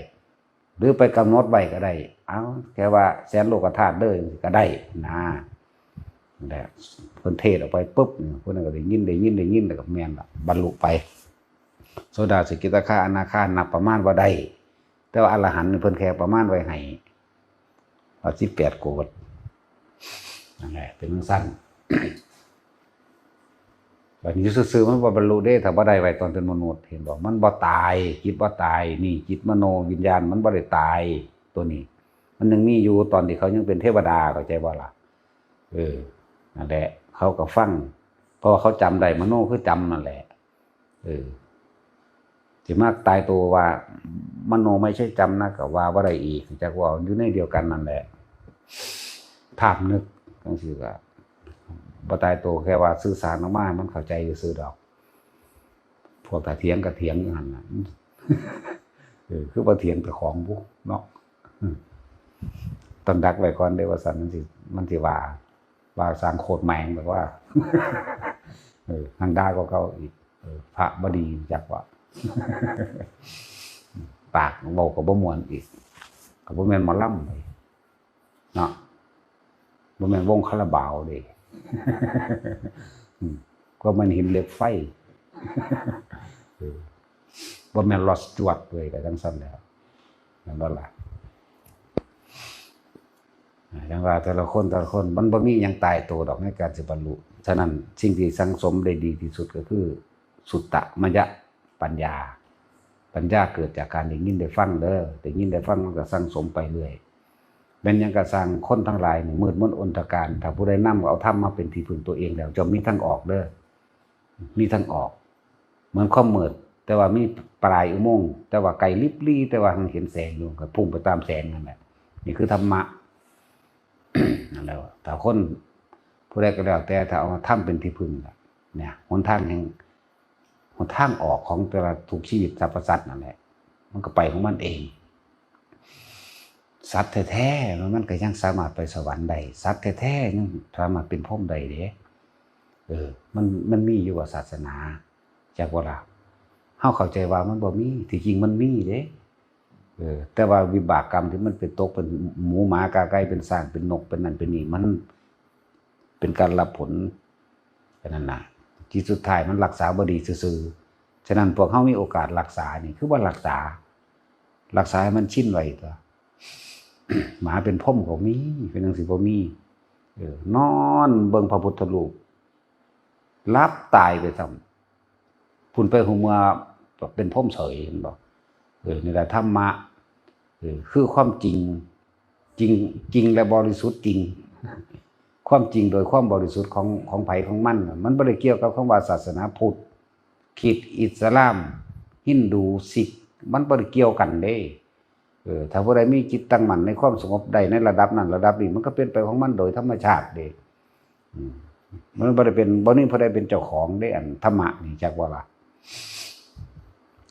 หรือไปกำหนดไว้ก็ได้ เอาแค่ว่าแสนโลกธาตุเด้อ ก็ได้นะ นั่นแหละ เพิ่นเทศน์ออกไปปุ๊บ ผู้นั้นก็ได้ยิน ได้ยิน ได้ยิน แล้วก็แม่นละ บรรลุไป โสดา สกิทาคา อนาคา นับประมาณบ่ได้ แต่ว่าอรหันต์นี่เพิ่นแค่ประมาณไว้ให้ ว่าสิบแปดโกฏ นั่นแหละ เป็นจั่งซั้น บัดนี้อยู่ซื่อๆ มันบ่บรรลุเด้ ถ้าบ่ได้ไว้ตอนเป็นมนุษย์ เห็นบ่ มันบ่ตาย จิตบ่ตาย นี่ จิตมโนวิญญาณมันบ่ได้ตาย ตัวนี้ มันยังมีอยู่ตอนที่เขายังเป็นเทวดา เข้าใจบ่ล่ะ เออ นั่นแหละ เขาก็ฟัง เพราะว่าเขาจำได้ มโนคือจำนั่นแหละ เออ สิมาตายตัวว่ามโนไม่ใช่จำนะ ก็ว่าบ่ได้อีก จักว่าอยู่ในเดียวกันนั่นแหละ ภาพนึกจั่งซี้ก็บ่ตายตัว แค่ว่าสื่อสารออกมาให้มันเข้าใจซื่อๆดอก พวกถ้าเถียงก็เถียงอยู่หั่นน่ะ เออ คือบ่เถียงเจ้าของบุเนาะ อืม ต้องดักไว้ก่อนเด้ ว่าซั่น มันสิ มันสิว่า ว่าสร้างโคตรแมง แบบว่า เออ หังด่าก็เก่าอีก เออ พระบ่ดีจักว่า ปากเว้าก็บ่ม่วนอีก ก็บ่แม่นหมอลำเลยเนาะ บ่แม่นวงคาราบาวเด้ อืม ก็แม่นหินเหล็กไฟ เออ บ่แม่นรอดสจ๊วตเว้ย ก็จั่งซั้นแหล้ว แม่นบ่ล่ะ อ่า จั่งว่าแต่ละคน แต่ละคน มันบ่มีหยังตายตัวดอกในการสิบรรลุ ฉะนั้นสิ่งที่สั่งสมได้ดีที่สุดก็คือ สุตตมยปัญญา ปัญญาเกิดจากการได้ยินได้ฟังเด้อ ได้ยินได้ฟังมันก็สั่งสมไปเรื่อย แม่นหยังก็ซ่าง คนทั้งหลายนี่มืดมนอนทกาน ถ้าผู้ใดนำเอาธรรมมาเป็นที่พึ่งตัวเองแล้ว ย่อมมีทางออกเด้อ มีทางออก เหมือนความมืด แต่ว่ามีปลายอุโมงค์ แต่ว่าไกลลิบลี้ แต่ว่ายังเห็นแสงอยู่ ก็พุ่งไปตามแสงนั่นแหละ นี่คือธรรมะ นั่นแหละ ถ้าคนผู้ใดก็แล้วแต่ ถ้าเอาธรรมเป็นที่พึ่งล่ะ เนี่ย หนทางแห่ง หนทางออกของแต่ละทุกชีวิตสรรพสัตว์นั่นแหละ มันก็ไปของมันเอง สัตว์แท้ๆ มันก็ยังสามารถไปสวรรค์ได้ สัตว์แท้ๆ ยังสามารถเป็นพรหมได้เด้ เออ มัน มันมีอยู่ว่าศาสนา จักบ่ล่ะ เฮาเข้าใจว่ามันบ่มี ที่จริงมันมีเด้ เออ แต่ว่าวิบากกรรมที่มันเป็นตกเป็นหมูหมากาไก่ เป็นช้างเป็นนก เป็นนั่นเป็นนี่ มันเป็นการรับผล แค่นั้นนะ ที่สุดท้ายมันรักษาบ่ดีซื่อๆ ฉะนั้นพวกเฮามีโอกาสรักษานี่ คือว่ารักษา รักษาให้มันชินไว้ตัว หมาเป็นพรหมก็มี เป็นจังซี่บ่มี เออ นอนเบิ่งพระพุทธรูป หลับตายไปซ้ำ พุ้นไปฮู้เมื่อเป็นพรหมเฉย เห็นบ่ เออ นี่แหละธรรมะ เออ คือความจริง จริง จริงและบริสุทธิ์จริง ความจริงโดยความบริสุทธิ์ของ ของไผของมันน่ะ มันบ่ได้เกี่ยวกับคำว่าศาสนาพุทธ คริสต์ อิสลาม ฮินดู ซิก มันบ่ได้เกี่ยวกันเด้ เออ ถ้าผู้ใดมีจิตตั้งมั่นในความสงบได้ในระดับนั้นระดับนี้ มันก็เป็นไปของมันโดยธรรมชาติเด้ อืม มันบ่ได้เป็น บ่มีผู้ใดเป็นเจ้าของเด้ อันธรรมะนี่ จักว่าล่ะ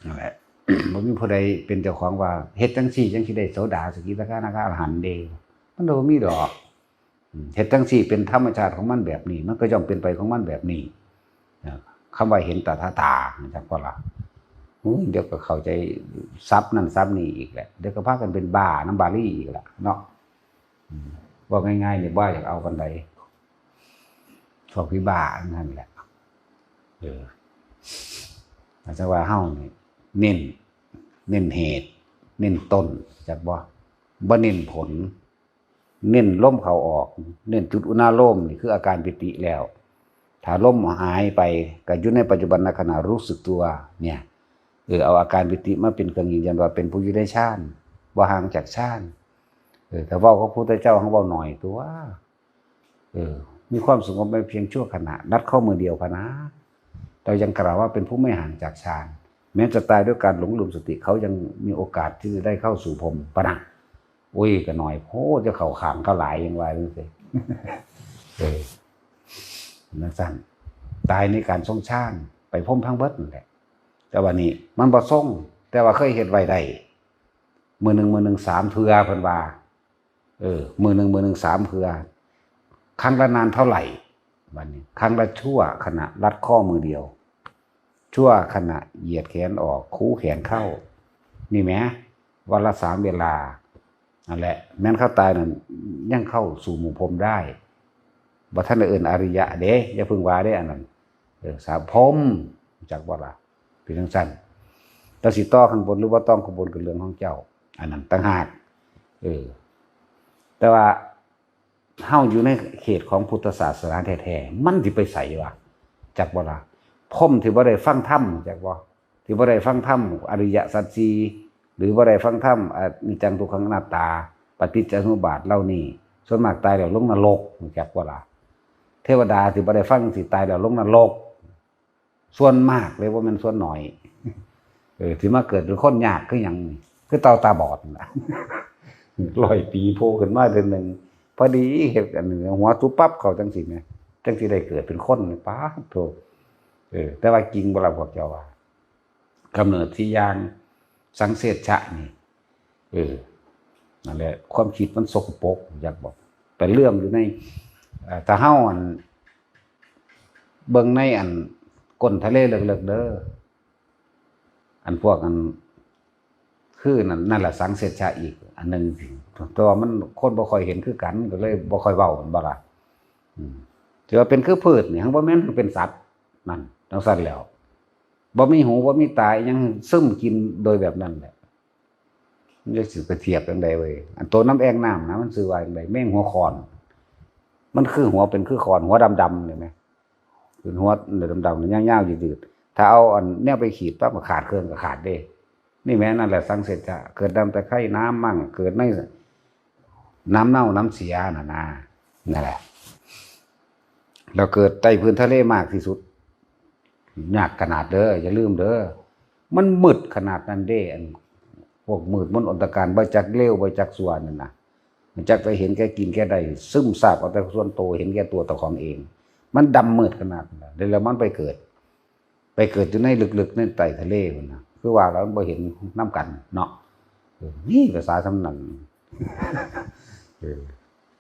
นั่นแหละ บ่มีผู้ใดเป็นเจ้าของว่า เฮ็ดจังซี่จังสิได้โสดา สกิทาคานาคาอรหันต์เด้ มันบ่มีดอก อืม เฮ็ดจังซี่เป็นธรรมชาติของมันแบบนี้ มันก็ย่อมเป็นไปของมันแบบนี้ นะ คำว่าเห็นตถาตา จักว่าล่ะ อุ้ย เดี๋ยวก็เข้าใจศัพท์นั่นศัพท์นี่อีกแหละ เดี๋ยวก็พากันเป็นบ้านำบาลีอีกแหละเนาะ อืม เว้าง่ายๆ นี่บ่อยากเอาปานใด พวกผีบ้านั่นแหละ เออ อาจารย์ว่าเฮานี่เน้น เน้นเหตุ เน้นต้น จักบ่ บ่เน้นผล เน้นลมเข้าออก เน้นจุดอุณาโลม นี่คืออาการปีติแล้ว ถ้าลมหายไป ก็อยู่ในปัจจุบันขณะรู้สึกตัว เนี่ย เออ เอาอาการปีติมาเป็นเครื่องยืนยันว่าเป็นผู้อยู่ในฌาน บ่ห่างจากฌาน เออ ถ้าเว้ากับพระพุทธเจ้า เขาเว้าน้อยตัว เออ มีความสงบไม่เพียงชั่วขณะ รัดข้อมือเดียวพะนะ เรายังกล่าวว่าเป็นผู้ไม่ห่างจากฌาน แม้จะตายด้วยการหลงลืมสติ เขายังมีโอกาสที่จะได้เข้าสู่พรหมปะนะ อุ้ย ก็น้อยโพด จะเข้าข้างเขาหลาย ยังว่าจังซี่ เออ จังซั่น ตายในการทรงฌาน ไปพรหมทั้งเบิดนั่นแหละ แต่ว่านี่มันบ่ทรง แต่ว่าเคยเฮ็ดไว้ได้ มื้อหนึ่ง มื้อหนึ่งสามเทื่อ เพิ่นว่า เออ มื้อหนึ่ง มื้อหนึ่งสามเทื่อ ครั้งละนานเท่าไหร่ บัดนี้ ครั้งละชั่วขณะ รัดข้อมือเดียว ชั่วขณะ เหยียดแขนออก คูแขนเข้า นี่แหม วันละสามเวลา นั่นแหละ แม้นเขาตายนั่น ยังเข้าสู่หมู่พรหมได้ บ่ทันได้เอิ้นอริยะเด้ อย่าเพิ่งว่าเด้ อันนั้น เออ สามพรหม จักบ่ล่ะ เป็นจังซั่น แต่สิต่อข้างบนหรือบ่ต่อข้างบนก็เรื่องของเจ้า อันนั้นต่างหาก เออ แต่ว่าเฮาอยู่ในเขตของพุทธศาสนาแท้ๆ มันสิไปไสวะ จักบ่ล่ะ พรหมที่บ่ได้ฟังธรรม จักบ่ ที่บ่ได้ฟังธรรม อริยสัจสี่ หรือบ่ได้ฟังธรรม อนิจจัง ทุกขัง อนัตตา ปฏิจจสมุปบาทเหล่านี้ ส่วนมากตายแล้วลงนรก จักบ่ล่ะ เทวดาที่บ่ได้ฟังสิตายแล้วลงนรก ส่วนมากเลย บ่แม่นส่วนน้อย เออ ที่มาเกิดเป็นคนยากคือหยังนี่ คือเต่าตาบอดนั่นล่ะ ร้อยปีโผล่ขึ้นมาเทื่อหนึ่ง พอดีเฮ็ดอันนี้ หัวตุบปั๊บเข้าจังซี่แหม จังสิได้เกิดเป็นคนนี่ ป๊าดโธ่ เออ แต่ว่าจริงบ่ล่ะพวกเจ้าว่า กำเนิดสี่อย่าง สังเสชชะนี่ เออ นั่นแหละ ความคิดมันสกปรก อยากบอก ไปเลื่อมอยู่ใน เอ่อ ถ้าเฮาอัน เบิ่งในอันก้นทะเลเลิกๆ เด้อ อันพวกอัน คือนั่น นั่นแหละสังเสชชะอีกอันหนึ่ง แต่ว่ามันคนบ่ค่อยเห็นคือกัน ก็เลยบ่ค่อยเว้า แม่นบ่ล่ะ อืม ถือว่าเป็นคือพืชนี่ หั้นบ่แม่นเป็นสัตว์ นั่น จังซั่นแล้ว บ่มีหู บ่มีตา ยังซึมกินโดยแบบนั้นแหละ มันจะสิไปเทียบจังใดเว้ย อันโตนำแอ่งน้ำนะ มันชื่อว่าจังใด แมงหัวคอน มันคือหัวเป็นคือคอน หัวดำๆ นี่แหม เป็นหัวดำๆ นี่ยาวๆ ยืดๆ ถ้าเอาอันแนวไปขีดปั๊บ ก็ขาดเครื่อง ก็ขาดเด้ นี่แหม นั่นแหละสังเสชชะ เกิดนำตะไคร่น้ำมั่ง เกิดในน้ำเน่าน้ำเสียน่ะนะ นั่นแหละ แล้วเกิดใต้พื้นทะเลมากที่สุด ยากขนาดเด้อ อย่าลืมเด้อ มันมืดขนาดนั้นเด้ อันพวกมืดมนอนตการ บ่จักเลว บ่จักชั่วนั่นนะ มันจักไปเห็นแก่กินแก่ได้ ซึมซาบเอาแต่ส่วนโต เห็นแก่ตัวเจ้าของเอง มันดำมืดขนาดนั้นแล้วมันไปเกิด ไปเกิดอยู่ในลึกๆในใต้ทะเลพุ้นนะ คือว่าแล้วมันบ่เห็นนำกันเนาะ เออ นี่ภาษาทำนั้น เออ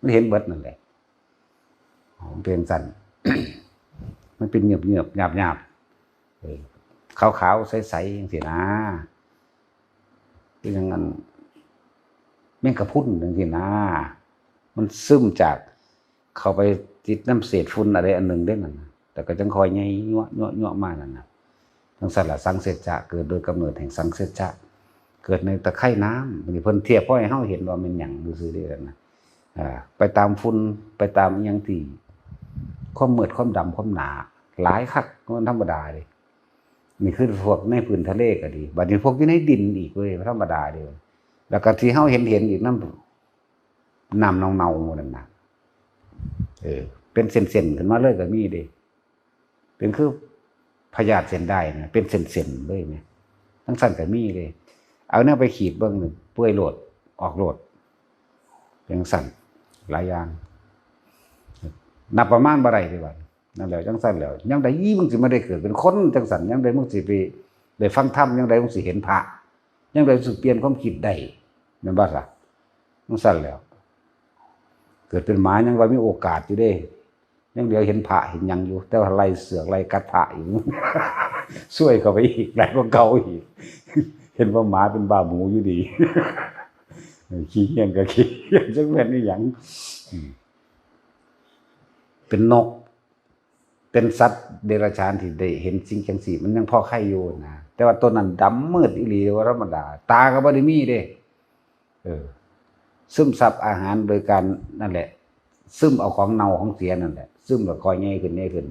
มันเห็นเบิดนั่นแหละ มันเป็นสั่น มันเป็นเงือบๆ หยาบๆ เออ ขาวๆ ใสๆ จังซี้นะ คือจั่งอัน แมงกะพรุนจังซี้นะ มันซึมจาก เข้าไปติดนำเศษฝุ่นอะไรอันหนึ่งเด้นั่นน่ะ แต่ก็จั่งค่อยใหญ่ยัวๆๆ มานั่นน่ะ จั่งซั่นล่ะ สังเสจจะ เกิดโดยกำเนิดแห่งสังเสจจะ เกิดในตะไคร่น้ำ บัดนี้เพิ่นเทียบพอให้เฮาเห็นว่าแม่นหยังซื่อๆเด้นั่นน่ะ อ่า ไปตามฝุ่น ไปตามอิหยังที่ ความมืด ความดำ ความหนา หลายคัก มันธรรมดาเด้ นี่คือพวกในพื้นทะเลก็ดี บัดนี้พวกอยู่ในดินอีกเว้ย ธรรมดาเด้ แล้วก็ที่เฮาเห็นๆ อีกนำ น้ำเน่าๆหมู่นั่นน่ะ เออ เป็นเส้นๆ ขึ้นมาเลยก็มีเด้ เป็นคือพยาธิเส้นด้ายนะ เป็นเส้นๆ เลยแหม จั่งซั้นก็มีเด้ เอาแนวไปขีดเบิ่งนี่ เปื่อยโลด ออกโลด จั่งซั้น หลายอย่าง นับประมาณบ่ได้เด้บัด นั่นแหละ จั่งซั้นแล้ว ยามใดมึงสิมาได้เกิดเป็นคนจั่งซั้น ยามใดมึงสิไปได้ฟังธรรม ยามใดมึงสิเห็นพระ ยามใดมึงสิเปลี่ยนความคิดได้ แม่นบ่ซะ จั่งซั้นแล้ว เกิดเป็นหมายังว่ามีโอกาสอยู่เด้ ยังเหลียวเห็นพระเห็นหยังอยู่ แต่ว่าไล่เสือกไล่กัดพระอยู่ ซวยเข้าไปอีก หลายกว่าเก่าอีก เห็นว่าหมาเป็นบ้าหมูอยู่ดี ขี้เหี้ยนก็ขี้เหี้ยน จักแม่นอีหยัง อืม เป็นนก เป็นสัตว์เดรัจฉานที่ได้เห็นสิ่งจั่งซี้ มันยังพอไคอยู่นะ แต่ว่าตัวนั้นดำมืดอีหลี บ่ธรรมดา ตาก็บ่ได้มีเด้ เออ ซึมซับอาหารโดยการนั่นแหละ ซึมเอาของเน่าของเสียนั่นแหละ ซึมแล้วค่อยใหญ่ขึ้น ใหญ่ขึ้น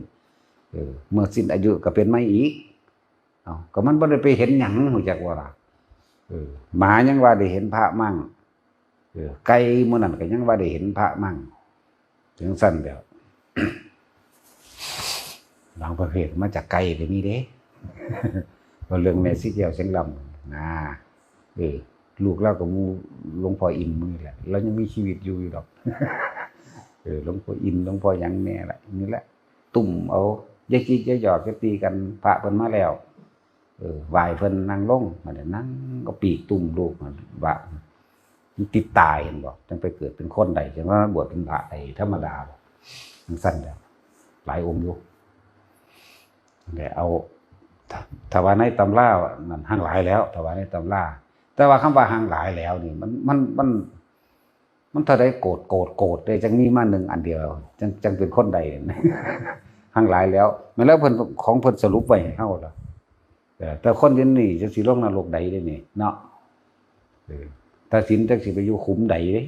เออ เมื่อสิ้นอายุก็เป็นใหม่อีก เอ้า ก็มันบ่ได้ไปเห็นหยัง ฮู้จักบ่ล่ะ เออ หมายังว่าได้เห็นพระมั่ง เออ ไก่มื้อนั้นก็ยังว่าได้เห็นพระมั่ง จั่งซั้นแล้ว บางประเภทมาจากไกลก็มีเด้ ว่าเรื่องแม่สีแก้วเสียงลำนะ เออ ลูกลาวก็หมู่หลวงพ่ออินทร์หมู่นี่แหละ ลาวยังมีชีวิตอยู่อยู่ดอก เออ หลวงพ่ออินทร์ หลวงพ่อหยังแน่ล่ะ นี่แหละ ตุ้มเอา อย่าจิกอย่าหยอกอย่าตีกัน พระเพิ่นมาแล้ว เออ ไหว้เพิ่นนั่งลง บัดนี้นั่งก็ปีกตุ้มลูกมันว่า มันติดตาเห็นบ่ จั่งไปเกิดเป็นคนได้ จั่งว่าบวชเป็นพระได้ธรรมดาบ่ จั่งซั้นแหละ หลายองค์อยู่ แต่เอา ถ้า ถ้าว่าในตำรานั่นห่างหลายแล้ว ถ้าว่าในตำรา แต่ว่าคำว่าห่างหลายแล้วนี่ มัน มัน มัน มันเท่าใดโกรธ โกรธ โกรธเด้ จั่งมีมาหนึ่งอันเดียว จั่ง จั่งเป็นคนได้ ห่างหลายแล้ว แม่นแล้วเพิ่น ของเพิ่นสรุปไว้ให้เฮาล่ะ เออ แต่คนเดี๋ยวนี้จั่งสิลงนรกใดเด้นี่เนาะ เออ ตัดสินจั่งสิไปอยู่ขุมใดเด้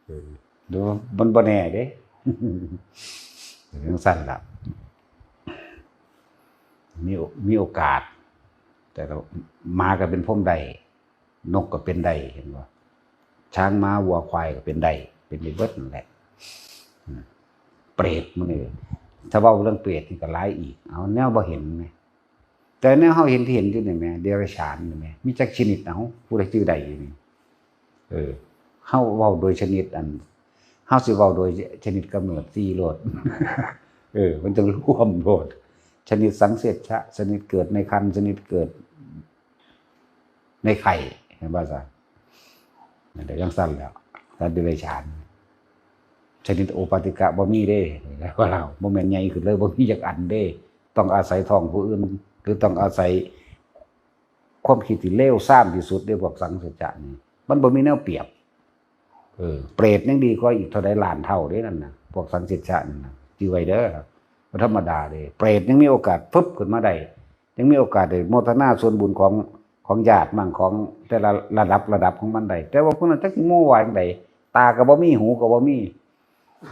เออ หรือว่ามันบ่แน่เด้ จั่งซั้นล่ะ มีโอ- มีโอกาส แต่ก็หมาก็เป็นพรหมได้ นกก็เป็นได้ เห็นบ่ ช้างม้าวัวควายก็เป็นได้ เป็นได้เบิดนั่นแหละ อืม เปรตมื้อนี้ ถ้าเว้าเรื่องเปรตนี่ก็หลายอีก เอาแนวบ่เห็นแหม แต่แนวเฮาเห็นที่เห็นอยู่นี่แหม เดรัจฉานนี่แหม มีจักชนิด เอา ผู้ใดชื่อใดอยู่นี่ เออ เฮาเว้าโดยชนิดอัน เฮาสิเว้าโดยชนิดกำเนิดสี่โลด เออ มันจั่งรวมโลด ชนิดสังเสจจะ ชนิดเกิดในครรภ์ ชนิดเกิดในไข่ เห็นบ่ซะ นั่นแหละ จั่งซั้นแล้ว สัตว์เดรัจฉาน ชนิดโอปาติกะบ่มีเด้ แล้วว่าเราบ่แม่นใหญ่ขึ้นเลย บ่มีจักอันเด้ ต้องอาศัยท้องผู้อื่น หรือต้องอาศัยความคิดที่เลวทรามที่สุดเด้ พวกสังเสจจะนี่ มันบ่มีแนวเปรียบ เออ เปรตยังดีกว่าอีกเท่าใดล้านเท่าเด้นั่นน่ะ พวกสังเสจจะนั่นน่ะ จื่อไว้เด้อ บ่ธรรมดาเด้ เปรตยังมีโอกาสฟึบขึ้นมาได้ ยังมีโอกาสได้โมทนาส่วนบุญของ ของญาติมั่ง ของแต่ละระดับ ระดับของมันได้ แต่ว่าพวกนั้นจักสิโมว่าจั่งใด ตาก็บ่มี หูก็บ่มี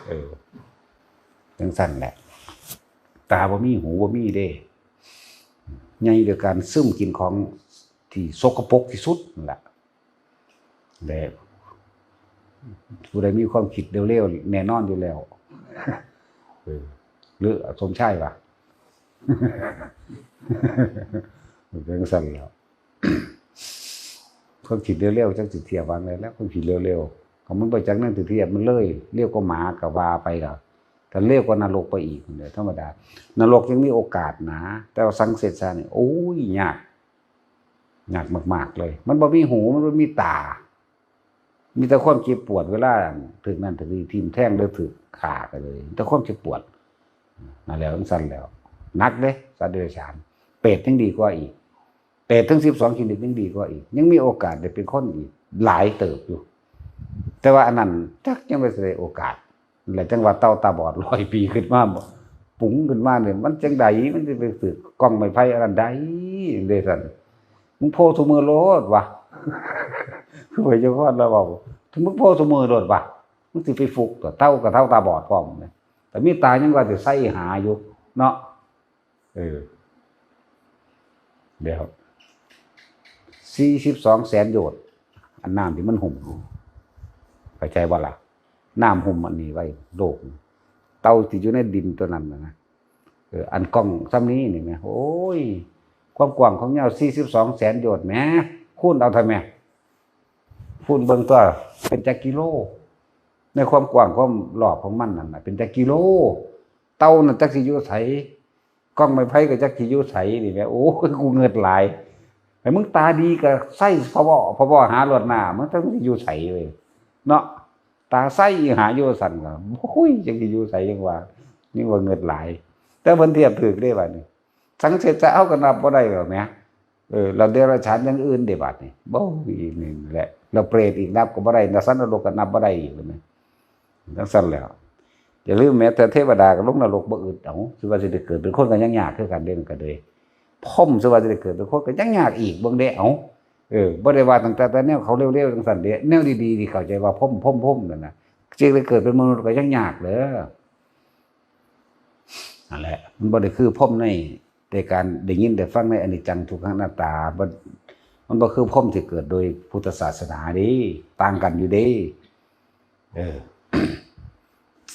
เออ จั่งซั้นแหละ ตาบ่มี หูบ่มีเด้ ใหญ่ด้วยการซึมกินของที่สกปรกที่สุดนั่นแหละ และผู้ใดมีความคิดเร็วๆ แน่นอนอยู่แล้ว เออ หรือสมชายวะ เป็นจั่งซั้นแล้ว ความคิดเร็วๆ จักสิเทียบว่าไงแล้ว ความคิดเร็ว ก็มันบ่จักแนวสิเทียบมันเลย เร็วกว่าหมาก็ว่าไปแล้ว แต่เร็วกว่านรกไปอีกเด้อ ธรรมดา นรกยังมีโอกาสนะ แต่ว่าสังเสริฐานี่ โอ้ย ยาก ยากมากๆเลย มันบ่มีหู มันบ่มีตา มีแต่ความเจ็บปวดเวลาถืกนั่นถืกนี่ ทิ่มแทงหรือถืกฆ่ากันเลย แต่ความเจ็บปวด นั่นแหละ จั่งซั้นแล้ว หนักเด้ สัตว์เดรัจฉาน เปรตยังดีกว่าอีก เปรตทั้งสิบสองชนิดยังดีกว่าอีก ยังมีโอกาสได้เป็นคนอีกหลายเติบอยู่ แต่ว่าอันนั้นจักยังบ่ได้โอกาส นั่นแหละจั่งว่าเต่าตาบอดร้อยปีขึ้นมาบ่ ปุ๋งขึ้นมาเนี่ย มันจั่งใด มันสิไปถืกกองไม้ไผ่อันนั้นได้ เด้ซั่น มึงโพซุมื้อโลดวะ คือพระเจ้าพรแล้วเว้า มึงโพซุมื้อโลดวะ มึงสิไปฝึกตัวเต่ากับเต่าตาบอดพร้อมเนี่ย แต่มีตายังว่าสิใส่หาอยู่ เนาะ เออ เดี๋ยว สี่สิบสองแสนโยชน์ อันน้ำที่มันหุ้มอยู่ เข้าใจบ่ล่ะ น้ำหุ้มอันนี้ไว้ โลก เต่าที่อยู่ในดินตัวนั้นน่ะนะ เออ อันกล้องส่ำนี้นี่แหม โอ้ย ความกว้างความยาวสี่สิบสองแสนโยชน์แหม คูณเอาเถาะแหม คูณเบิ่งตัว เป็นจักกิโล ในความกว้างความรอบของมันนั่นน่ะ เป็นจักกิโล เต่านั่นจักสิอยู่ไส กองไม้ไผ่ก็จักสิอยู่ไสนี่แหม โอ้ย กูเงิดหลาย ไอ้มึงตาดีก็ใส่พะเวาะ พะเวาะหาโลดหน้า มึงจักสิอยู่ไสเว้ย เนาะ ตาใส่หาอยู่ซั่นก็ โอ้ย จักสิอยู่ไสยังว่า ยังว่าเงิดหลาย แต่เพิ่นเทียบถืกเด้บัดนี้ สังเสริฐาเฮาก็นับบ่ได้แล้วแหม เออ แล้วเดรัจฉานอย่างอื่นเด้บัดนี้ บ่ อีกนี่แหละ แล้วเปรตอีกนับก็บ่ได้ นรกก็นับบ่ได้อีกแล้วแหม จั่งซั้นแล้ว อย่าลืมแม้แต่เทวดาก็ลงนรกบ่อึด เอ้า สิว่าสิได้เกิดเป็นคนก็ยังยากคือกันเด้ มันก็เลย พรหมสิว่าสิได้เกิดเป็นคนก็ยังยากอีก เบิ่งเด้ เอ้า เออ บ่ได้ว่าตั้งแต่ แต่แนวเขาเลวๆจั่งซั้นเด้ แนวดีๆที่เข้าใจว่าพรหม พรหม พรหมนั่นน่ะ สิได้เกิดเป็นมนุษย์ก็ยังยากเด้อ นั่นแหละ มันบ่ได้คือพรหมใน แต่การได้ยินได้ฟังในอนิจจังทุกขังอนัตตา มัน มันบ่คือพรหมที่เกิดโดยพุทธศาสนาเด้ ต่างกันอยู่เด้ เออ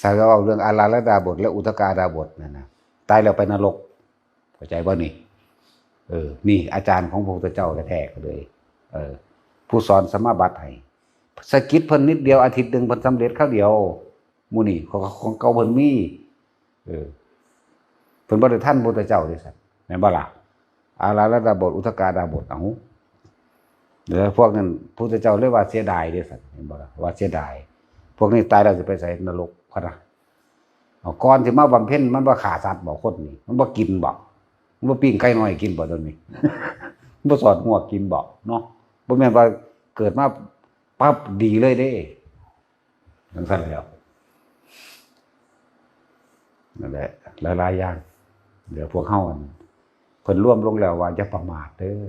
ถ้าเราเอาเรื่องอาราธดาบทและอุทกาดาบทนั่นนะ ตายแล้วไปนรก เข้าใจบ่นี่ เออ นี่อาจารย์ของพระพุทธเจ้าแท้ๆก็เลย เออ ผู้สอนสมาบัติให้ สะกิดเพิ่นนิดเดียว อาทิตย์หนึ่งเพิ่นสำเร็จคราวเดียว หมู่นี่ของ ของเก่าเพิ่นมี เออ เพิ่นบ่ได้ทันพระพุทธเจ้าเด้ซั่น แม่นบ่ล่ะ อาราธดาบท อุทกาดาบท เอ้า แล้วพวกนั้นพระพุทธเจ้าเลยว่าเสียดายเด้ซั่น เห็นบ่ล่ะ ว่าเสียดาย พวกนี้ตายแล้วสิไปไส นรกพะนะ เอา ก่อนสิมาบำเพ็ญมันบ่ฆ่าสัตว์บ่ คนนี่ มันบ่กินบ่ มันบ่ปิ้งไก่น้อยกินบ่ ตอนนี้ มันบ่สอดงวกกินบ่ เนาะ บ่แม่นว่าเกิดมาปั๊บดีเลยเด้ จั่งซั้นแล้ว นั่นแหละ หลายๆอย่าง เดี๋ยวพวกเฮาอัน เพิ่นรวมลงแล้วว่าอย่าประมาทเด้อ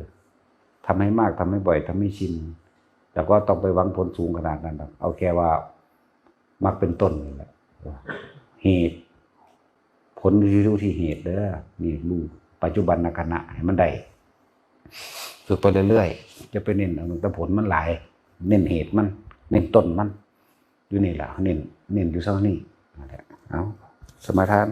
ทำให้มาก ทำให้บ่อย ทำให้ชิน แต่ก็ต้องไปหวังผลสูงขนาดนั้นหรอก เอาแค่ว่ามักเป็นต้นนี่แหละ เหตุ ผลอยู่ที่เหตุเด้อ นี่รู้ปัจจุบันขณะให้มันได้ ฝึกไปเรื่อยๆ จะไปเน้นเอาแต่ผลมันหลาย เน้นเหตุมัน เน้นต้นมัน อยู่นี่ล่ะ เน้น เน้นอยู่เท่านี้ นั่นแหละ เอา สมาทาน